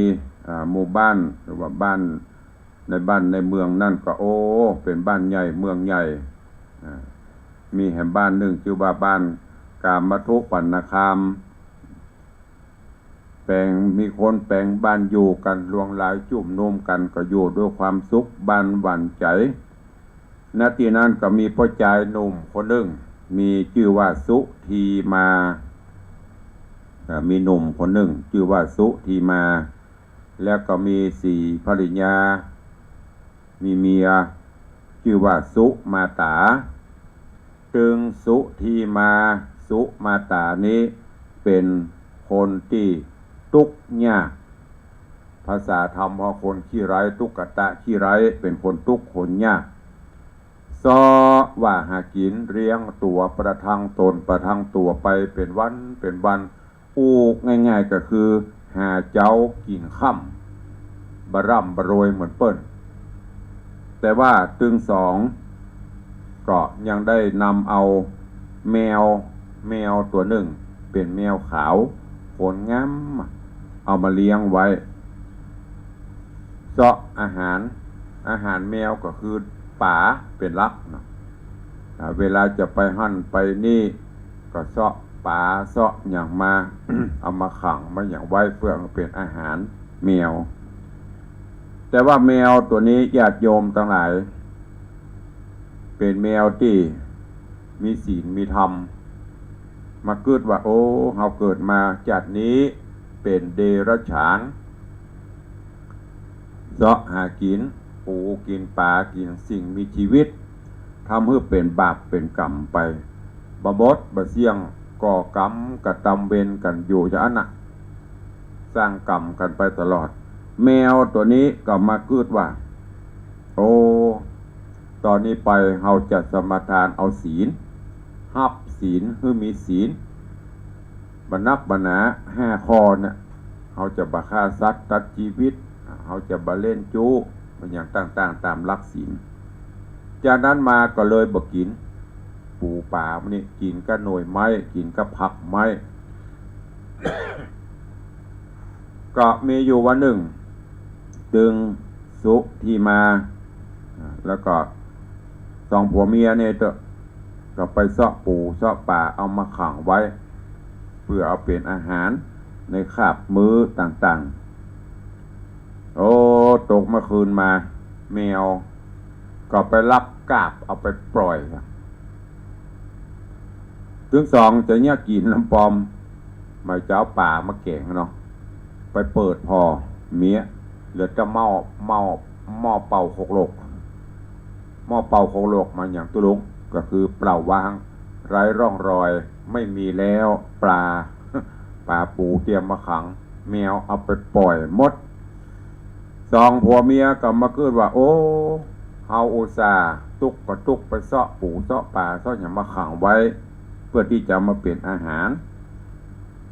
อ่า หมู่บ้านหรือว่าบ้าน ในบ้านในเมืองนั้นก็ โอ้ เป๋นบ้านใหญ่เมืองใหญ่ อ่า มีแหมบ้านนึ่งจื้อว่าบ้านกามทุปัณณคาม แป๋ง มีคนแป๋งบ้านอยู่กั๋นหลวงหลายจุมนุมกั๋น ก็อยู่ด้วยความสุขบานหวั่นใจ๋ ณ ตี้นั้นก็มีป้อจายหนุ่มคนนึ่ง มีจื้อว่าสุธีมา อ่า มีหนุ่มคนนึ่งจื้อว่าสุธีมา แล้วก็มีสีภริยา มีเมียจื้อว่าสุมาต๋า ตึงสุธีมา สุมาต๋านี้เป๋นคนตี้ตุ๊กข์ยาก ภาษาธรรมว่าคนขี้ไร้ ตุ๊กตะขี้ไร้ เป๋นคนตุ๊กข์คนยาก เซาะว่าหากิ๋นเลี้ยงตั๋วประทังต๋นประทังตั๋วไปเป๋นวันเป๋นวัน อู้ง่ายๆ ก็คือหาเจ๊ากิ๋นค่ำ บ่ร่ำบ่รวยเหมือนเปิ้น แต่ว่าตึงสองก็ยังได้นำเอาแมว แมวตั๋วนึ่งเป๋นแมวขาว ขนงาม เอามาเลี้ยงไว้ เซาะอาหาร อาหารแมวก็คือป๋าเป๋นหลักเนาะ อ่า เวลาจะไปหั้นไปนี่ ก็เซาะป๋าเซาะหยังมา เอามาขังมาหยังไว้เปื้อหื้อเป๋นอาหารแมว แต่ว่าแมวตั๋วนี้ญาติโยมตังหลาย เป๋นแมวตี้มีศีลมีธรรม มากึ๊ดว่า โอ้ เฮาเกิดมาจาตินี้เป๋นเดรัจฉาน เซาะหากิ๋นปูกิ๋นป๋ากิ๋นสิ่งมีชีวิต ทำหื้อเป๋นบาปเป๋นกรรมไป บ่หมดบ่เสี้ยง ก่อกรรมกระตำเวรกั๋นอยู่อย่างอั้นน่ะ สร้างกรรมกั๋นไปตลอด แมวตั๋วนี้ก็มากึ๊ดว่า โอ้ ต๋อนนี้ไปเฮาจะสมาทานเอาศีล ฮับศีล หื้อมีศีล บ่นักบ่หนาห้าข้อเนี่ย เฮาจะบ่ฆ่าสัตว์ตัดจีวิต เฮาจะบ่เล่นจู๊ บ่หยังต่างๆ ต๋ามหลักศีล จากนั้นมาก็เลยบ่กิ๋นปูป๋ามันนี่ กิ๋นก้าหน่วยไม้ กิ๋นก้าผักไม้ ก็มีอยู่วันนึ่ง ตึงสุธีมา อ่า แล้วก็สองผัวเมียเนี่ยเต๊อะ ก็ไปเซาะปูเซาะป๋าเอามาขังไว้ เปื้อเอาเป๋นอาหารในคาบมื้อต่างๆ โอ้ ตกเมื่อคืนมา แมวก็ไปลักกาบเอาไปปล่อย ตึงสองจะเยียะกิ๋นลำปอม หมายจะเอาป๋ามาแก๋งเนาะ ไปเปิดผ่อเมีย เหลือแต่หม้อ หม้อ หม้อเป่าโคกโลก หม้อเป่าโคกโลกมาอย่างตุ๊ลุง ก็คือเปล่าว่าง ไร้ร่องรอย ไม่มีแล้วปลา ป๋าปูเตียมมาขัง แมวเอาไปปล่อยหมด สองผัวเมียก็มากึ๊ดว่า โอ้ เฮาอุตส่าห์ตุ๊กก็ตุ๊กไปเซาะปูเซาะป๋าเซาะหยังมาขังไว้ เปื้อตี้จะเอามาเป๋นอาหาร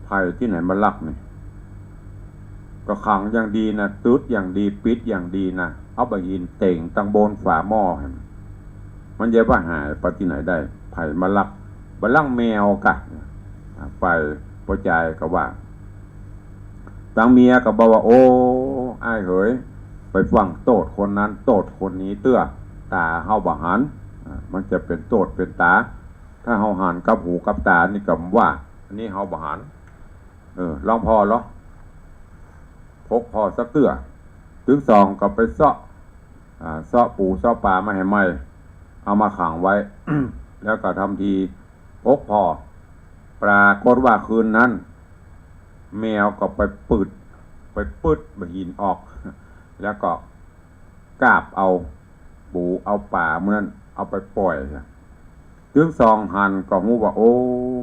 ใผตี้ไหนมาลักนี่ ก็ขังอย่างดีนะ ตึ๊ดอย่างดี ปิดอย่างดีนะ เอาบ่าหินเต่งตังบนฝาหม้อหั้น มันจะว่าหายไปตี้ไหนได้ ใผมาลัก บ่าลักแมวกะ อ่า ฝ่ายป้อจายก็ว่า ตังเมียก็บอกว่า โอ้ อ้ายเหย ไปฟั่งโต้ษคนนั้นโต้ษคนนี้เตื้อ ต๋าเฮาบ่หัน อ่า มันจะเป๋นโต้ษเป๋นต๋า ถ้าเฮาหันกับหูกับต๋านี่ก็ว่า อันนี้เฮาบ่หัน เออ ลองผ่อลอ ปกผ่อสักเตื้อ ตึงสองก็ไปเซาะ อ่า เซาะปูเซาะป๋ามาหื้อใหม่ เอามาขังไว้ แล้วก็ทำทีปกผ่อ ปรากฏว่าคืนนั้น แมวก็ไปปืด ไปปืดบ่าหินออก แล้วก็กาบเอาปูเอาป๋าหมู่นั้นเอาไปป่อย ตึงสองหันก็ฮู้ว่า โอ้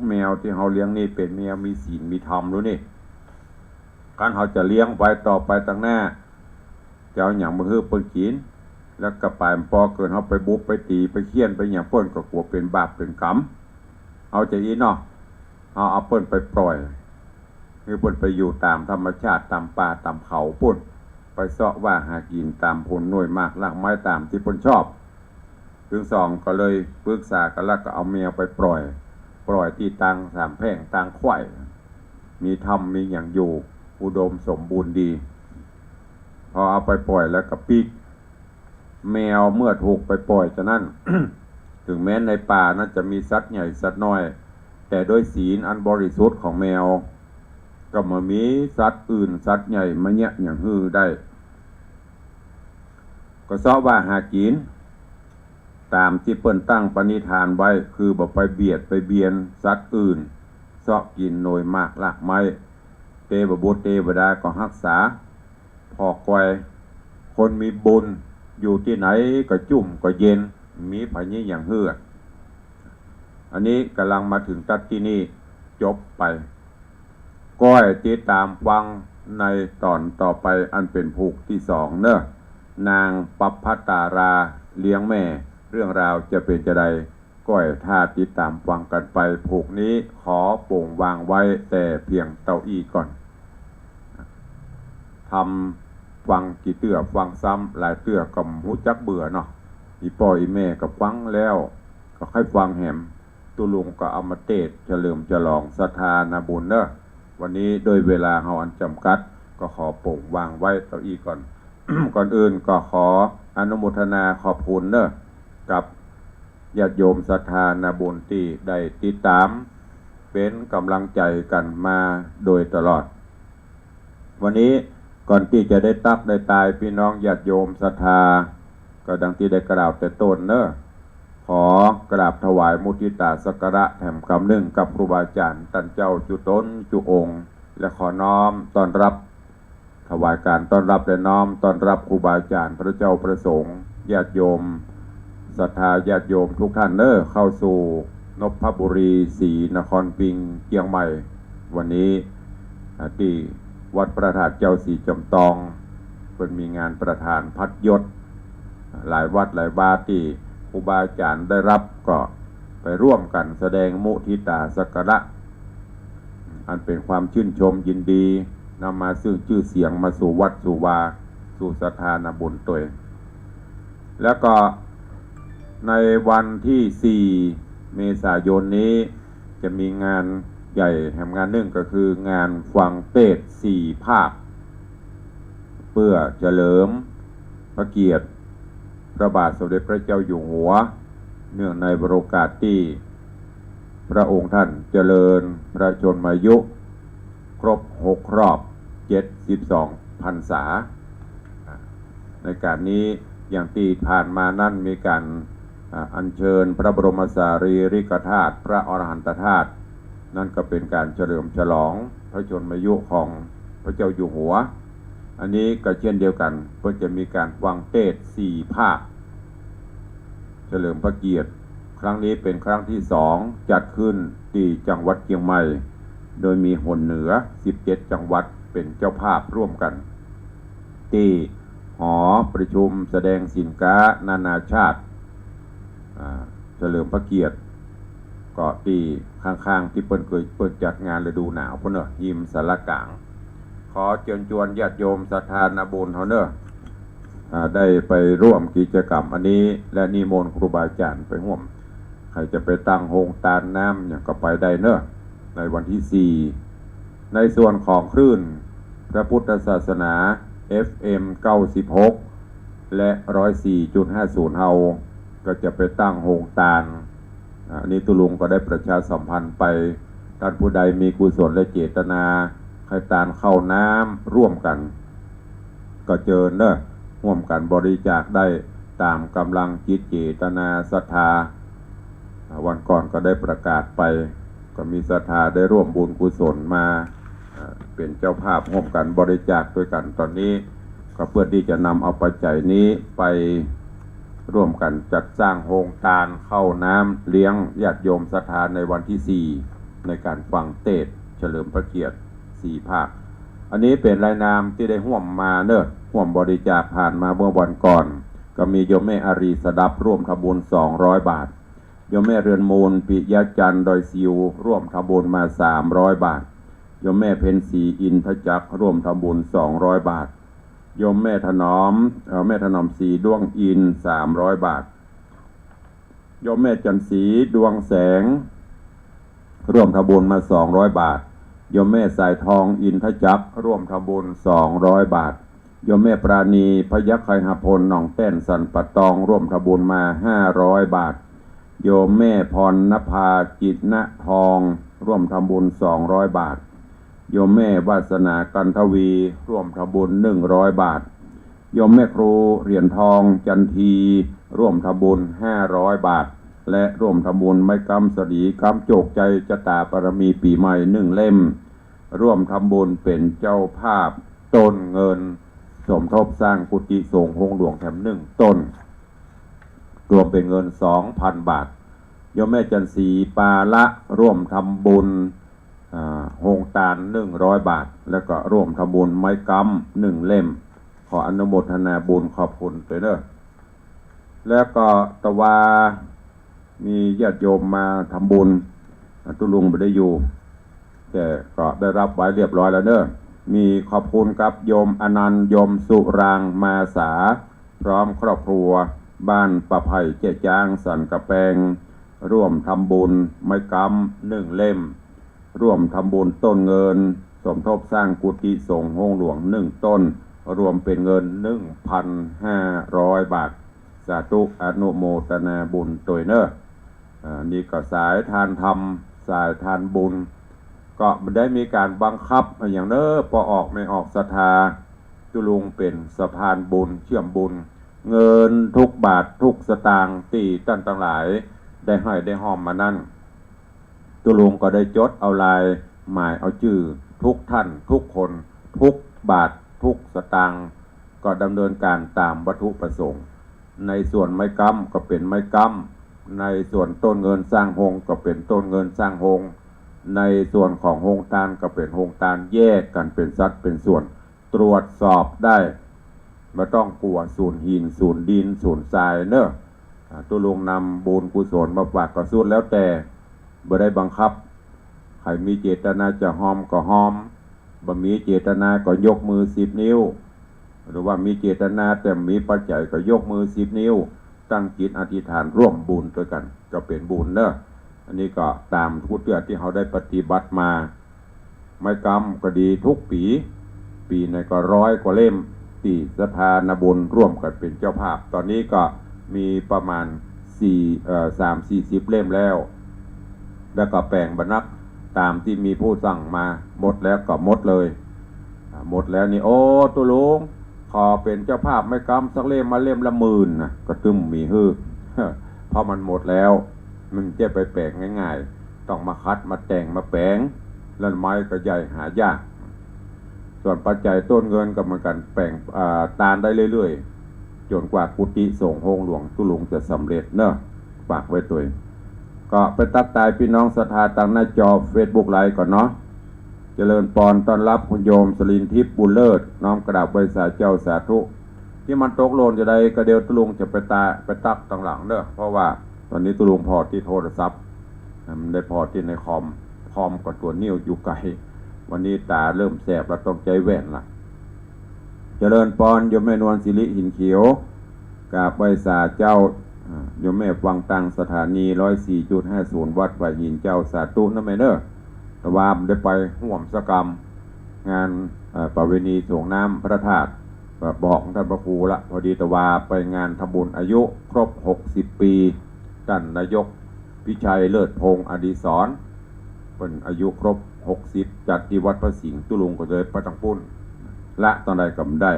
แมวตี้เฮาเลี้ยงนี่เป๋นแมวมีศีลมีธรรมลูกนี่ คันเฮาจะเลี้ยงไว้ต่อไปตังหน้า จะเอาหยังมาหื้อเปิ้นกิ๋น แล้วก็ป๋ายบ่ปอเกิ๋นเฮาไปบุบไปตี๋ไปเฆี่ยนไปหยังเปิ้นก็กั๋วเป๋นบาปเป๋นกรรม เอาจาอี้เนาะ เฮาเอาเปิ้นไปป่อย หื้อเปิ้นไปอยู่ต๋ามธรรมชาติต๋ามป่าต๋ามเขาปู๊น ไปเซาะว่าหากิ๋นต๋ามผลหน่วยหมากรากไม้ต๋ามตี้เปิ้นชอบ ตึงสองก็เลยปรึกษากั๋นแล้วก็เอาแมวไปป่อย ป่อยตี้ตางสามแพร่งตางไขว้ มีธรรมมีหยังอยู่ อุดมสมบูรณ์ดี พอเอาไปป่อยแล้วก็ปิ๊ก แมวเมื่อถูกไปป่อยจานั้น ถึงแม้ในป่านั้นจะมีสัตว์ใหญ่สัตว์น้อย แต่ด้วยศีลอันบริสุทธิ์ของแมว ก็บ่มีสัตว์อื่นสัตว์ใหญ่มาเยียะหยังหื้อได้ ก็เซาะว่าหากิ๋น ต๋ามตี้เปิ้นตั้งปณิธานไว้ คือบ่ไปเบียดไปเบียนสัตว์อื่น เซาะกิ๋นหน่วยหมากรากไม้ เตวบุตรเตวดาก็ฮักษา ผ่อคอย คนมีบุญอยู่ตี้ไหนก็จุ่มก็เย็น มีไผเยียะหยังหื้อ อันนี้ก่ำลังมาเถิงตั๊ดตี้นี่ จบไป ก้อยติดต๋ามฟังในต๋อนต่อไปอันเป๋นผูกตี้สองเนาะ นางปัพพตาราเลี้ยงแม่ เรื่องราวจะเป๋นจาใด ก้อยถ้าติดต๋ามฟังกั๋นไป ผูกนี้ขอโป่งวางไว้แต่เพียงเต้าอี้ก่อน ทำฟังกี่เตื้อฟังซ้ำหลายเตื้อก็บ่ฮู้จักเบื่อเนาะ อี่ป้ออี่แม่ก็ฟังแล้ว ก็ใค่ฟังแหม ตุ๊ลุงก็เอามาเตสน์เฉลิมฉลองศรัทธานาบุญเนาะ วันนี้ด้วยเวลาเฮาอันจ๋ำกัด ก็ขอโป่งวางไว้เต้าอี้ก่อน ก่อนอื่นก็ขออนุโมทนาขอบคุณเนาะ กับญาติโยมศรัทธานาบุญตี้ได้ติดต๋าม เป๋นก๋ำลังใจ๋กั๋นมาโดยตลอด วันนี้ก่อนตี้จะได้ตั๊กได้ตาย ปี้น้องญาติโยมศรัทธา ก็ดังตี้ได้กล่าวแต่ต้นเนาะ ขอกราบถวายมุทิตาสักการะแถมกำนึ่งกับครูบาอาจ๋ารย์ต้านเจ้าจุ๊ต๋นจุ๊องค์ และขอน้อมต้อนรับ ถวายก๋านต้อนรับและน้อมต้อนรับครูบาอาจ๋ารย์ พระเจ้าพระสงฆ์ ญาติโยมศรัทธาญาติโยมทุกท่านเนาะ เข้าสู่นพบุรีศรีนครปิงค์เจียงใหม่ วันนี้ อ่า ตี้วัดพระธาตุเจ้าศรีจ๋ำตอง เปิ้นมีงานประธานพัดยศ หลายวัดหลายวาตี้ครูบาอาจ๋ารย์ได้รับก็ไปร่วมกั๋นแสดงมุทิตาสักการะ อันเป๋นความชื่นชมยินดี นำมาซึ่งจื้อเสียงมาสู่วัดสู่วา สู่ศรัทธานาบุญตวย แล้วก็ในวันตี้สี่เมษายนนี้ จะมีงานใหญ่แหมงานนึ่ง ก็คืองานฟังเตสน์สี่ภาค เปื้อเฉลิมพระเกียรติพระบาทสมเด็จพระเจ้าอยู่หัว เนื่องในวโรกาสตี้พระองค์ท่านเจริญพระชนมายุครบหกรอบเจ็ดสิบสองพรรษา ในก๋านนี้อย่างตี้ผ่านมานั้นมีก๋าน อ่า อัญเชิญพระบรมสารีริกธาตุ พระอรหันตธาตุ นั่นก็เป๋นก๋านเฉลิมฉลองพระชนมายุของพระเจ้าอยู่หัว อันนี้ก็เช่นเดียวกั๋น เปิ้นจะมีก๋านฟังเตสน์สี่ภาค เฉลิมพระเกียรติ ครั้งนี้เป๋นครั้งตี้สอง จัดขึ้นตี้จังหวัดเจียงใหม่ โดยมีหนเหนือสิบเจ็ดจังหวัดเป๋นเจ้าภาพร่วมกั๋น ตี้หอประชุมแสดงสินค้านานาชาติ อ่า เฉลิมพระเกียรติ ก็ตี้ข้างๆ ตี้เปิ้นเกย เปิ้นจัดงานฤดูหนาวปู๊นเนาะ ฮิมศาลากลาง ขอเจิญจวนญาติโยมศรัทธานาบุญเฮาเนาะ อ่า ได้ไปร่วมกิจกรรมอันนี้ และนิมนต์ครูบาอาจ๋ารย์ไปฮ่วม ใผจะไปตั้งโฮงตานน้ำหยังก็ไปได้เนาะ ในวันตี้สี่ ในส่วนของคลื่นพระพุทธศาสนา เอฟเอ็ม เก้าสิบหก และ ร้อยสี่จุดห้าศูนย์ เฮาก็จะไปตั้งโฮงตาน อ่า อันนี้ตุ๊ลุงก็ได้ประชาสัมพันธ์ไป ต้านผู้ใดมีกุศลและเจตนา ใค่ตานข้าวน้ำร่วมกั๋น ก็เจิญเน่อ ฮ่วมกั๋นบริจาคได้ต๋ามก๋ำลังจิตเจตนาศรัทธา อ่า วันก่อนก็ได้ประกาศไป ก็มีศรัทธาได้ร่วมบุญกุศลมา อ่า เป๋นเจ้าภาพฮ่วมกั๋นบริจาคตวยกั๋น ต๋อนนี้ก็เปื้อตี้จะนำเอาปัจจัยนี้ไปร่วมกั๋นจัดสร้างโฮงตานข้าวน้ำเลี้ยงญาติโยมศรัทธาในวันตี้สี่ ในก๋านฟังเตสน์เฉลิมพระเกียรติสี่ภาค อันนี้เป๋นรายนามตี้ได้ฮ่วมมาเน่อ ฮ่วมบริจาคผ่านมาเมื่อวันก่อน ก็มีโยมแม่อารีสดับร่วมทำบุญสองร้อยบาท โยมแม่เรือนมูลปิยะจันทร์ดอยซิวร่วมทำบุญมาสามร้อยบาท โยมแม่เพ็ญศรีอินทจักรร่วมทำบุญสองร้อยบาท โยมแม่ถนอม เอ่อ แม่ถนอมศรีด้วงอินทร์สามร้อยบาท โยมแม่จันทร์ศรีดวงแสง ร่วมทำบุญมาสองร้อยบาท โยมแม่สายทองอินทจักรร่วมทำบุญสองร้อยบาท โยมแม่ปราณีพยัคฆไคหพลหนองแต้นสันป่าตองร่วมทำบุญมาห้าร้อยบาท โยมแม่พรณภาจิตนทองร่วมทำบุญสองร้อยบาท โยมแม่วาสนากันทวีร่วมทำบุญหนึ่งร้อยบาท โยมแม่ครูเหรียญทองจันทีร่วมทำบุญห้าร้อยบาท และร่วมทำบุญไม้ก๊ำสลีก๊ำโจกชัยจะต๋าบารมีปี๋ใหม่หนึ่งเล่ม ร่วมทำบุญเป๋นเจ้าภาพต้นเงิน สมทบสร้างกุฏิสงฆ์โฮงหลวงแถมหนึ่งต้น รวมเป๋นเงินสองพันบาท โยมแม่จันทร์ศรีปาละร่วมทำบุญ อ่า โฮงตานหนึ่งร้อยบาท แล้วก็ร่วมทำบุญไม้ก๊ำหนึ่งเล่ม ขออนุโมทนาบุญขอบคุณตวยเน่อ แล้วก็ตะวา มีญาติโยมมาทำบุญ อ่า ตุ๊ลุงบ่ได้อยู่ แต่ก็ได้ฮับไว้เรียบร้อยแล้วเน่อ มีขอบคุณกับโยมอนันต์ โยมสุรางค์ มาสา พร้อมครอบครัว บ้านป่าไผ่เจ๊จ๊าง สันกำแปง ร่วมทำบุญไม้ก๊ำหนึ่งเล่ม ร่วมทำบุญต้นเงิน สมทบสร้างกุฏิสงฆ์โฮงหลวงหนึ่งต้น รวมเป๋นเงินหนึ่งพันห้าร้อยบาท สาธุอนุโมทนาบุญตวยเน่อ อ่า นี่ก็สายทานธรรม สายทานบุญ ก็บ่ได้มีก๋านบังคับอะหยังเน่อ ปอออกไม่ออกศรัทธา ตุ๊ลุงเป๋นสะพานบุญเชื่อมบุญ เงินทุกบาททุกสตางค์ตี้ต้านตังหลายได้ให้ได้ฮอมมานั้น ตุ๊ลุงก็ได้จดเอาลายหมายเอาจื้อทุกท่านทุกคน ทุกบาททุกสตางค์ ก็ดำเนินก๋านต๋ามวัตถุประสงค์ ในส่วนไม้ก๊ำก็เป๋นไม้ก๊ำ ในส่วนต้นเงินสร้างโฮงก็เป๋นต้นเงินสร้างโฮง ในส่วนของโฮงตานก็เป๋นโฮงตาน แยกกั๋นเป๋นสัดเป๋นส่วน ตรวจสอบได้ บ่ต้องกั๋วสูญหิน สูญดิน สูญทรายเน่อ อ่า ตุ๊ลุงนำบุญกุศลมาฝากก็สุดแล้วแต่ บ่ได้บังคับ ใผมีเจตนาจะฮอมก็ฮอม บ่มีเจตนาก็ยกมือสิบนิ้ว หรือว่ามีเจตนาแต่มีปัจจัยก็ยกมือสิบนิ้ว ตั้งจิตอธิษฐานร่วมบุญตวยกั๋น ก็เป๋นบุญเน่อ อันนี้ก็ต๋ามกู้เตื้อตี้เฮาได้ปฏิบัติมา ไม้ก๊ำก็ดีทุกปี๋ ปี๋ไหนก็ร้อยกว่าเล่ม ตี้ศรัทธานาบุญร่วมกั๋นเป๋นเจ้าภาพ ต๋อนนี้ก็มีประมาณสี่ เอ่อ สามสี่สิบเล่มแล้ว แล้วก็แป๋งบ่นัก ต๋ามตี้มีผู้สั่งมา หมดแล้วก็หมดเลย อ่า หมดแล้วนี่ โอ้ ตุ๊ลุง ขอเป๋นเจ้าภาพไม้ก๊ำสักเล่ม มาเล่มละหมื่นนะ ก็ตึงมีหื้อ เพราะมันหมดแล้ว มันจะไปแป๋งง่ายๆ ต้องมาคัดมาแต่งมาแป๋ง แล้วไม้ก็ใหญ่หายาก ส่วนปัจจัยต้นเงินก็เหมือนกั๋น แป๋ง อ่า ตานได้เรื่อยๆ จ๋นกว่ากุฏิสงฆ์โฮงหลวงตุ๊ลุงจะสำเร็จเน่อ ฝากไว้ตวย ก็ไปตั๊กตายปี้น้องศรัทธาตางหน้าจอเฟซบุ๊กไลฟ์ก่อนเนาะ เจริญปอน ต้อนฮับคุณโยมสลินทิพย์ บุญเลิศ น้อมกราบไหว้สาเจ้า สาธุ ตี้มันตกหล่นจะใดก็เดี๋ยวตุ๊ลุงจะไปตา ไปตั๊กตางหลังเน่อ เพราะว่าต๋อนนี้ตุ๊ลุงผ่อตี้โทรศัพท์ มันได้ผ่อตี้ในคอม คอมก็ตั๋วนิ้วอยู่ไก๋ วันนี้ต๋าเริ่มแสบแล้วต้องใจ๊แว่นละ เจริญปอน โยมแม่นวลสิริ หินเขียว กราบไหว้สาเจ้า อ่า โยมแม่ฟังตังสถานี ร้อยสี่จุดห้าศูนย์ วัดป่าหินเจ้า สาธุนะแม่เน่อ ตะวาบ่ได้ไปฮ่วมสักกำ งาน เอ่อ ประเวณีส่งน้ำพระธาตุ บอกท่านพระครูละ พอดีแต่ว่าไปงานทำบุญอายุครบหกสิบปี๋ ต้านนายกพิชัยเลิศพงษ์อดิศร เปิ้นอายุครบหกสิบ จัดตี้วัดพระสิงห์ ตุ๊ลุงก็เลยไปตางปุ้น ละตางใดก็บ่ได้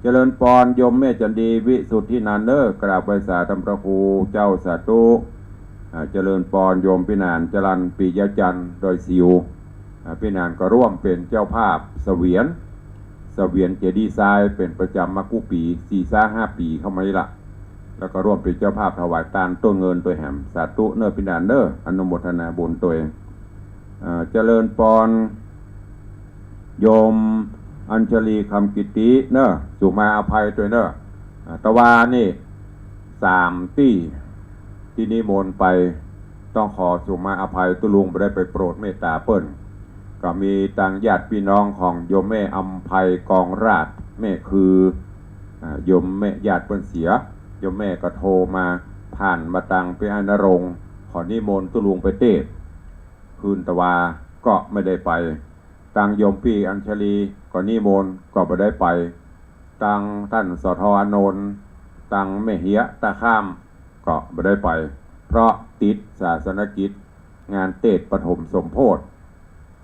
เจริญปอนโยมแม่จันดี วิสุทธินันท์เน้อ กราบไหว้สาท่านพระครูเจ้า สาธุ อ่า เจริญปอนโยมปี้หนาน จรัญ ปิยะจันทร์ ดอยสิว อ่า ปี้หนานก็ร่วมเป๋นเจ้าภาพเสวียน เสวียนเจดีย์ทรายเป๋นประจ๋ำมากู้ปี๋ สี่ซะห้าปี๋เข้ามานี่ละ แล้วก็ร่วมเป๋นเจ้าภาพถวายตานตวยเงินตวยแหม สาธุเน้อปี้หนานเน้อ อนุโมทนาบุญตวย อ่า เจริญปอน โยมอัญชลี คำกิตติ เน้อ สุมาอภัยตวยเน้อ อ่า ตะวานี่สามตี้ ตี้นิมนต์ไป ต้องขอสุมาอภัย ตุ๊ลุงบ่ได้ไปโปรดเมตต๋าเปิ้น ก็มีตางญาติปี้น้องของโยมแม่อำไพ กองราช แม่คือ อ่า โยมแม่ญาติเปิ้นเสีย โยมแม่ก็โทรมา ผ่านมาตางปี้อ้ายณรงค์ ขอนิมนต์ตุ๊ลุงไปเตสน์ คืนตะวาก็ไม่ได้ไป ตางโยมปี้อัญชลีก็นิมนต์ก็บ่ได้ไป ตางต้าน สท อานนท์ ตางแม่เหียะต้าข้ามก็บ่ได้ไป เพราะติดศาสนกิจ งานเตสน์ปฐมสมโภช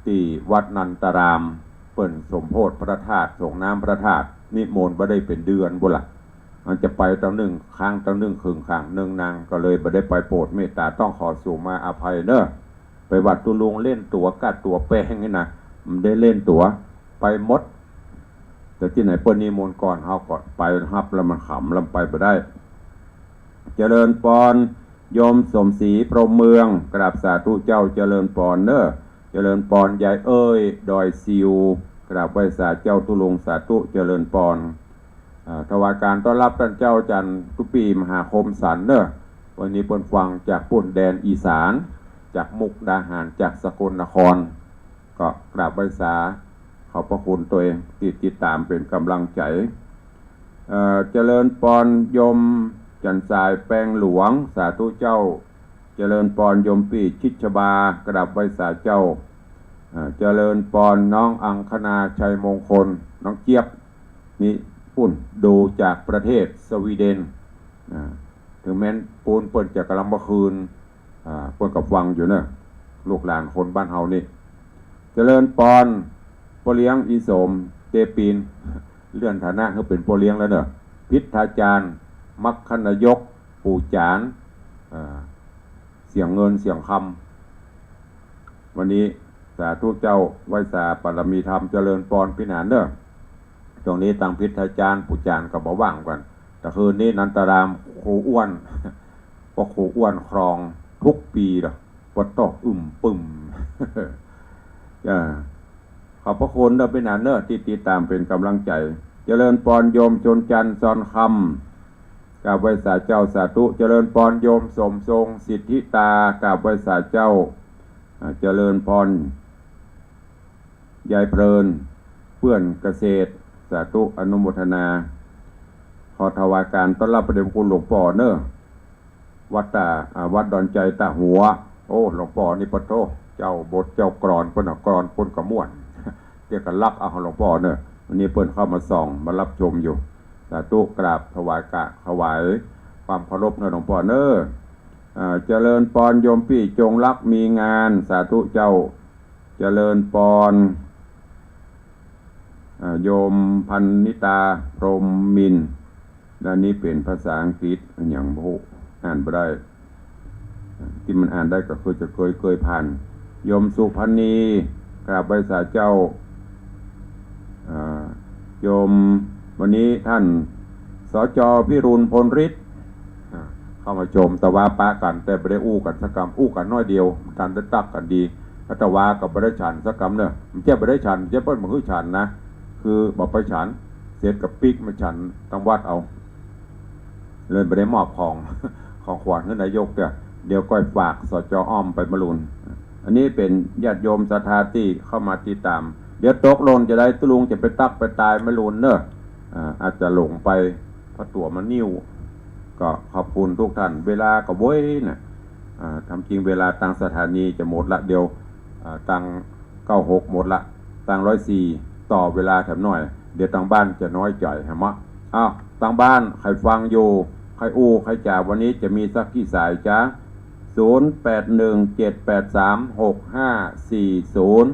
ตี้วัดนันตาราม เปิ้นสมโภชพระธาตุ สรงน้ำพระธาตุ นิมนต์บ่ได้เป๋นเดือนปู้นละ อันจะไปตางนึ่งครั้ง ตางนึ่งเคิงครั้ง เนินนาง ก็เลยบ่ได้ไปโปรดเมตต๋า ต้องขอสุมาอภัยเน้อ ไปวัดตุ๊ลุงเล่นตั๋วก๊าดตั๋วแปงนี่นะ บ่ได้เล่นตั๋ว ไปหมด แต่ตี้ไหนเปิ้นนิมนต์ก่อน เฮาก็ไปฮับแล้วมันขำแล้วไปบ่ได้ เจริญปอน โยมสมศรี พรหมเมือง กราบสาธุเจ้า เจริญปอนเน้อ เจริญปอน ยายเอ้ย ดอยสิว กราบไหว้สาเจ้าตุ๊ลุง สาธุ เจริญปอน อ่า ถวายการต้อนรับต้านเจ้าจันทร์ ตุ๊ปี้มหาคมสันต์เน้อ วันนี้เปิ้นฟังจากปุ้นแดนอีสาน จากมุกดาหาร จากสกลนคร ก็กราบไหว้สา ขอบพระคุณตวยตี้ติดต๋ามเป๋นก๋ำลังใจ๋ เอ่อ เจริญปอนโยมจันทร์สาย แปงหลวง สาธุเจ้า เจริญปอนโยมปี้ชิดชบา กราบไหว้สาเจ้า อ่า เจริญปอนน้องอังคณา ชัยมงคล น้องเจี๊ยบ นี่ปุ้นดูจากประเทศสวีเดน อ่า เถิงแม้นปู๊นเปิ้นจะก๋ำลังเมื่อคืน อ่า เปิ้นก็ฟังอยู่เน้อ ลูกหลานคนบ้านเฮานี่ เจริญปอน ป้อเลี้ยงอีสม เตปิน เลื่อนฐานะหื้อเป๋นป้อเลี้ยงแล้วเน้อ พิทธาจารย์ มัคคนายก ปู่จ๋ารย์ อ่า เสียงเงินเสียงคำ วันนี้สาธุเจ้า ไหว้สาปารมีธรรม เจริญปอนปี้หนานเน้อ ตรงนี้ตางพิทธาจารย์ ปู่จ๋ารย์ก็บ่ว่างกั๋น แต่คืนนี้นันตาราม ครูอ้วน ป้อครูอ้วนครองทุกปี๋เนาะ ปะโต๊ะอึ่มปึ่ม อ่า ขอบพระคุณเน้อปี้หนานเน้อ ตี้ติดต๋ามเป๋นก๋ำลังใจ๋ เจริญปอนโยมชนจันทร์ ซอนคำ กราบไหว้สาเจ้า สาธุ เจริญปอนโยมสมทรง สิทธิตา กราบไหว้สาเจ้า อ่า เจริญปอน ยายเพลิน เปื้อนเกษตร สาธุ อนุโมทนา ขอถวายการต้อนรับพระเดชพระคุณหลวงป้อเน้อ วัดตา อ่า วัดดอนใจ๋ต้าหัว โอ้ หลวงป้อนี่ปะโธ่ เจ้าบทเจ้ากลอน เปิ้นเอากลอนเปิ้นก็ม่วน เดี๋ยวก็ลักเอาของหลวงป้อเน้อ วันนี้เปิ้นเข้ามาส่อง มารับชมอยู่ สาธุ กราบถวายกะ ถวายความเคารพเน้อหลวงป้อเน้อ อ่า เจริญปอนโยมปี้จงรักมีงาน สาธุเจ้า เจริญปอน อ่า โยมพันนิตา พรหมมินทร์ ด้านนี้เป๋นภาษาอังกฤษ อะหยังบ่ฮู้ อ่านบ่ได้ ตี้มันอ่านได้ก็คือจะเกย เกยผ่าน โยมสุพรรณี กราบไหว้สาเจ้า อ่า โยม วันนี้ต้าน สจ พิรุณ พลฤทธิ์ อ่า เข้ามาชม ตะวาปะกั๋น แต่บ่ได้อู้กั๋นสักกำ อู้กั๋นน้อยเดียว บ่ทันได้ตั๊กกั๋นดี แล้วตะวาก็บ่ได้ฉันสักกำเน้อ บ่ใจ้บ่ได้ฉัน บ่ใจ้เปิ้นบ่หื้อฉันนะ คือบ่ไปฉัน เสร็จก็ปิ๊กมาฉันตางวัดเอา เลยบ่ได้มอบของ ของขวัญหื้อนายกเตื้อ เดี๋ยวก้อยฝาก สจ อ้อมไปมะลุน อันนี้เป๋นญาติโยมศรัทธาตี้เข้ามาติดต๋าม เดี๋ยวตกหล่นจะได้ตุ๊ลุงจะไปตั๊กไปตายมะลุนเน้อ อ่า อาจจะหลงไป เพราะตั๋วมันนิ่ว ก็ขอบคุณทุกท่าน เวลาก็เว้ยน่ะ อ่า ตามจริงเวลาตางสถานีจะหมดละ เดี๋ยว อ่า ตางเก้าหกหมดละ ตางร้อยสี่ต่อเวลาแถมหน่อย เดี๋ยวตางบ้านจะน้อยใจ๋ หันก่อ อ้าว ตางบ้านใผฟังอยู่ ใผอู้ใผจ๋า วันนี้จะมีสักกี่สายจ๊ะ ศูนย์แปดหนึ่งเจ็ดแปดสามหกห้าสี่ศูนย์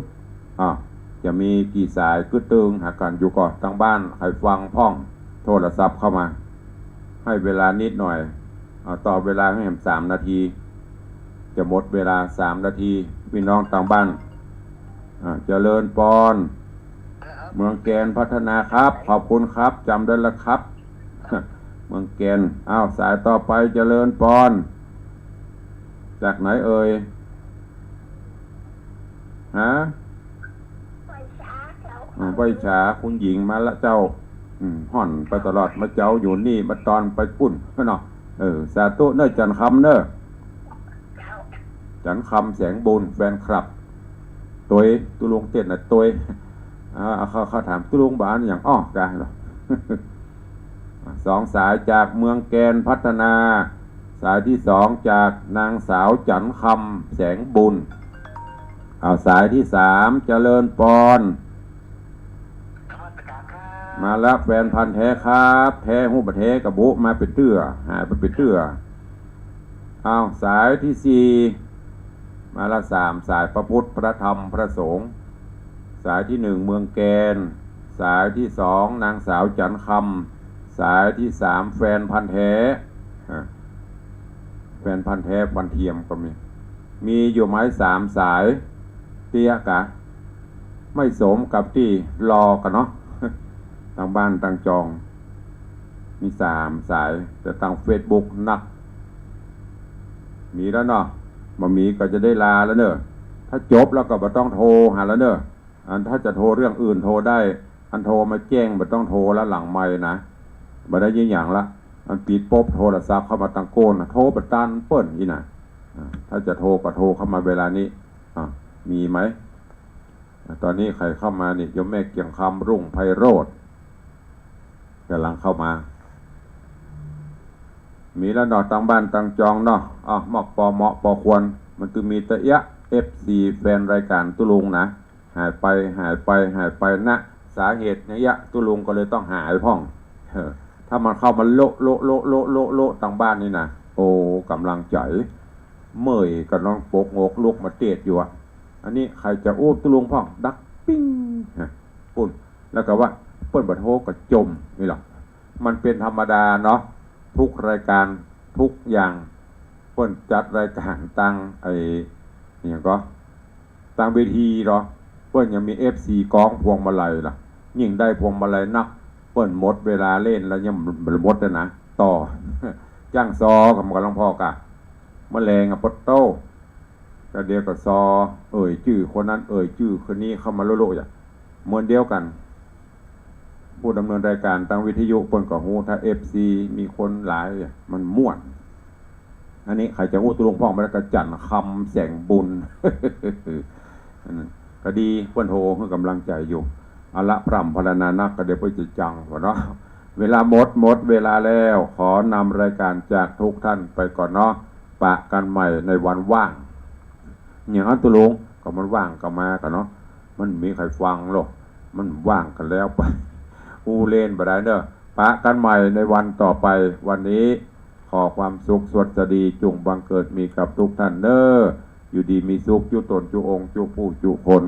อ้าว จะมีกี่สายกึ๊ดตึง หากั๋นอยู่ก่อ ตางบ้านใผฟังพ่อง โทรศัพท์เข้ามา ให้เวลานิดหน่อย เอา ต่อเวลาหื้อแหมสามนาที จะหมดเวลาสามนาที ปี้น้องตางบ้าน อ่า เจริญปอน เมืองแกนพัฒนาครับ ขอบคุณครับ จ๋ำได้ละครับ เมืองแกน อ้าว สายต่อไป เจริญปอน จากไหนเอ่ย ฮะ ไหว้สาเจ้า อ่า ไหว้สา คุณหญิงมาละเจ้า อืม ฮ่อนไปตลอด มาเจ๊าอยู่นี่ มาตอนไปปุ้นเนาะ เออ สาธุเน่อ จันทร์คำเน่อ เจ้า จันทร์คำ แสงบุญ แฟนคลับ ตวย ตุ๊ลุงเต้นน่ะ ตวย อ่า เขา เขาถามตุ๊ลุงบ่าอันหยัง อ้อ กะเนาะ สองสายจากเมืองแกนพัฒนา สายที่สองจากนางสาวจันทร์คำ แสงบุญ เอา สายที่สาม เจริญปอน นมัสก๋านครับ มาแล้ว แฟนพันธุ์แท้ครับ แท้ฮู้บ่แท้กะบุ มาเป๋นเตื้อ หายไปเป๋นเตื้อ อ้าว สายที่สี่ มาละสามสาย พระพุทธ พระธรรม พระสงฆ์ สายที่หนึ่ง เมืองแกน สายที่สอง นางสาวจันทร์คำ สายที่สาม แฟนพันธุ์แท้ อ่ะ แฟนพันธุ์แท้ฟันเทียมก็มี มีอยู่ไหม สามสาย เตี้ยกะ ไม่สมกับตี้รอกั๋นเนาะ ตางบ้านตางจอง มีสามสาย แต่ตางเฟซบุ๊กนัก มีแล้วเนาะ บ่มีก็จะได้ลาแล้วเน่อ ถ้าจบแล้วก็บ่ต้องโทรหาแล้วเน่อ อันถ้าจะโทรเรื่องอื่นโทรได้ อันโทรมาแจ้งบ่ต้องโทรละหลังไมค์นะ บ่ได้ยินหยังละ อันปิดปุ๊บโทรศัพท์เข้ามาตังโก้นน่ะ โทรบ่ตันเปิ้นอี้น่ะ อ่า ถ้าจะโทรก็โทรเข้ามาเวลานี้ อ่า มีไหม อ่า ตอนนี้ใผเข้ามานี่ โยมแม่เกียงคำ รุ่งไพโรจน์ ก๋ำลังเข้ามา มีแล้วเนาะ ตางบ้านตางจองเนาะ อ้าว มอกปอเหมาะปอควร มันตึงมีเตื้อเอี้ย เอฟซี แฟนรายก๋านตุ๊ลุงนะ หายไป หายไป หายไปนะ สาเหตุเนี้ยตุ๊ลุงก็เลยต้องหายพ่อง เออ ถ้ามันเข้ามาโละ โละ โละ โละ โละ โละ ตางบ้านนี่นะ โอ้ ก๋ำลังใจ๋ เมื่อยก็ต้องปกหงกลุกมาเตสอยู่อะ อันนี้ใผจะอู้ตุ๊ลุงพ่อง ดักปิ้ง ฮะ ปุ้น แล้วก็ว่าเปิ้นบ่โทรก็จ่มนี่หรอก มันเป๋นธรรมดาเนาะ ทุกรายก๋าน ทุกอย่าง เปิ้นจัดรายก๋านตาง ไอ้ หยังก่อ ตางเวทีเนาะ เปิ้นยังมีเอฟซีคล้องพวงมาลัยล่ะ ยิ่งได้พวงมาลัยนัก เปิ้นหมดเวลาเล่นแล้วยังบ่หมดเลยนะ ต่อ จ้างซอกับหลวงพ่อกะ เมื่อแลงอะ ปะโต้ ก็เดี๋ยวก็ซอ เอ่ยจื้อคนนั้น เอ่ยจื้อคนนี้เข้ามาโละๆ อย่าง เหมือนเดียวกั๋น ผู้ดำเนินรายก๋านตางวิทยุเปิ้นก็ฮู้ ถ้าเอฟซีมีคนหลายอะ มันม่วน อันนี้ใผจะอู้ตุ๊ลุงพ่องบ่ได้ก็จันทร์คำ แสงบุญ อืม ก็ดี เปิ้นโทรหื้อก๋ำลังใจ๋อยู่ เอาละ พร่ำพรรณนานัก ก็เดี๋ยวเปิ้นจะจังก่อเนาะ เวลาหมด หมดเวลาแล้ว ขอนำรายก๋านจากทุกท่านไปก่อนเนาะ ปะกั๋นใหม่ในวันว่าง อย่างอั้นตุ๊ลุง ก็มันว่างก็มาก่อเนาะ มันบ่มีใผฟังหรอก มันว่างกั๋นแล้วไป อู้เล่นบ่ได้เน่อ ปะกั๋นใหม่ในวันต่อไป วันนี้ขอความสุขสวัสดีจุ่งบังเกิดมีกับทุกท่านเน่อ อยู่ดีมีสุขจุ๊ตนจุ๊องค์จุ๊ผู้จุ๊คน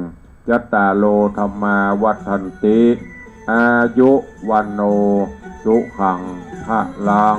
จัตตาโร ธัมมา วัฑฒันติ อายุ วัณโณ สุขัง พลัง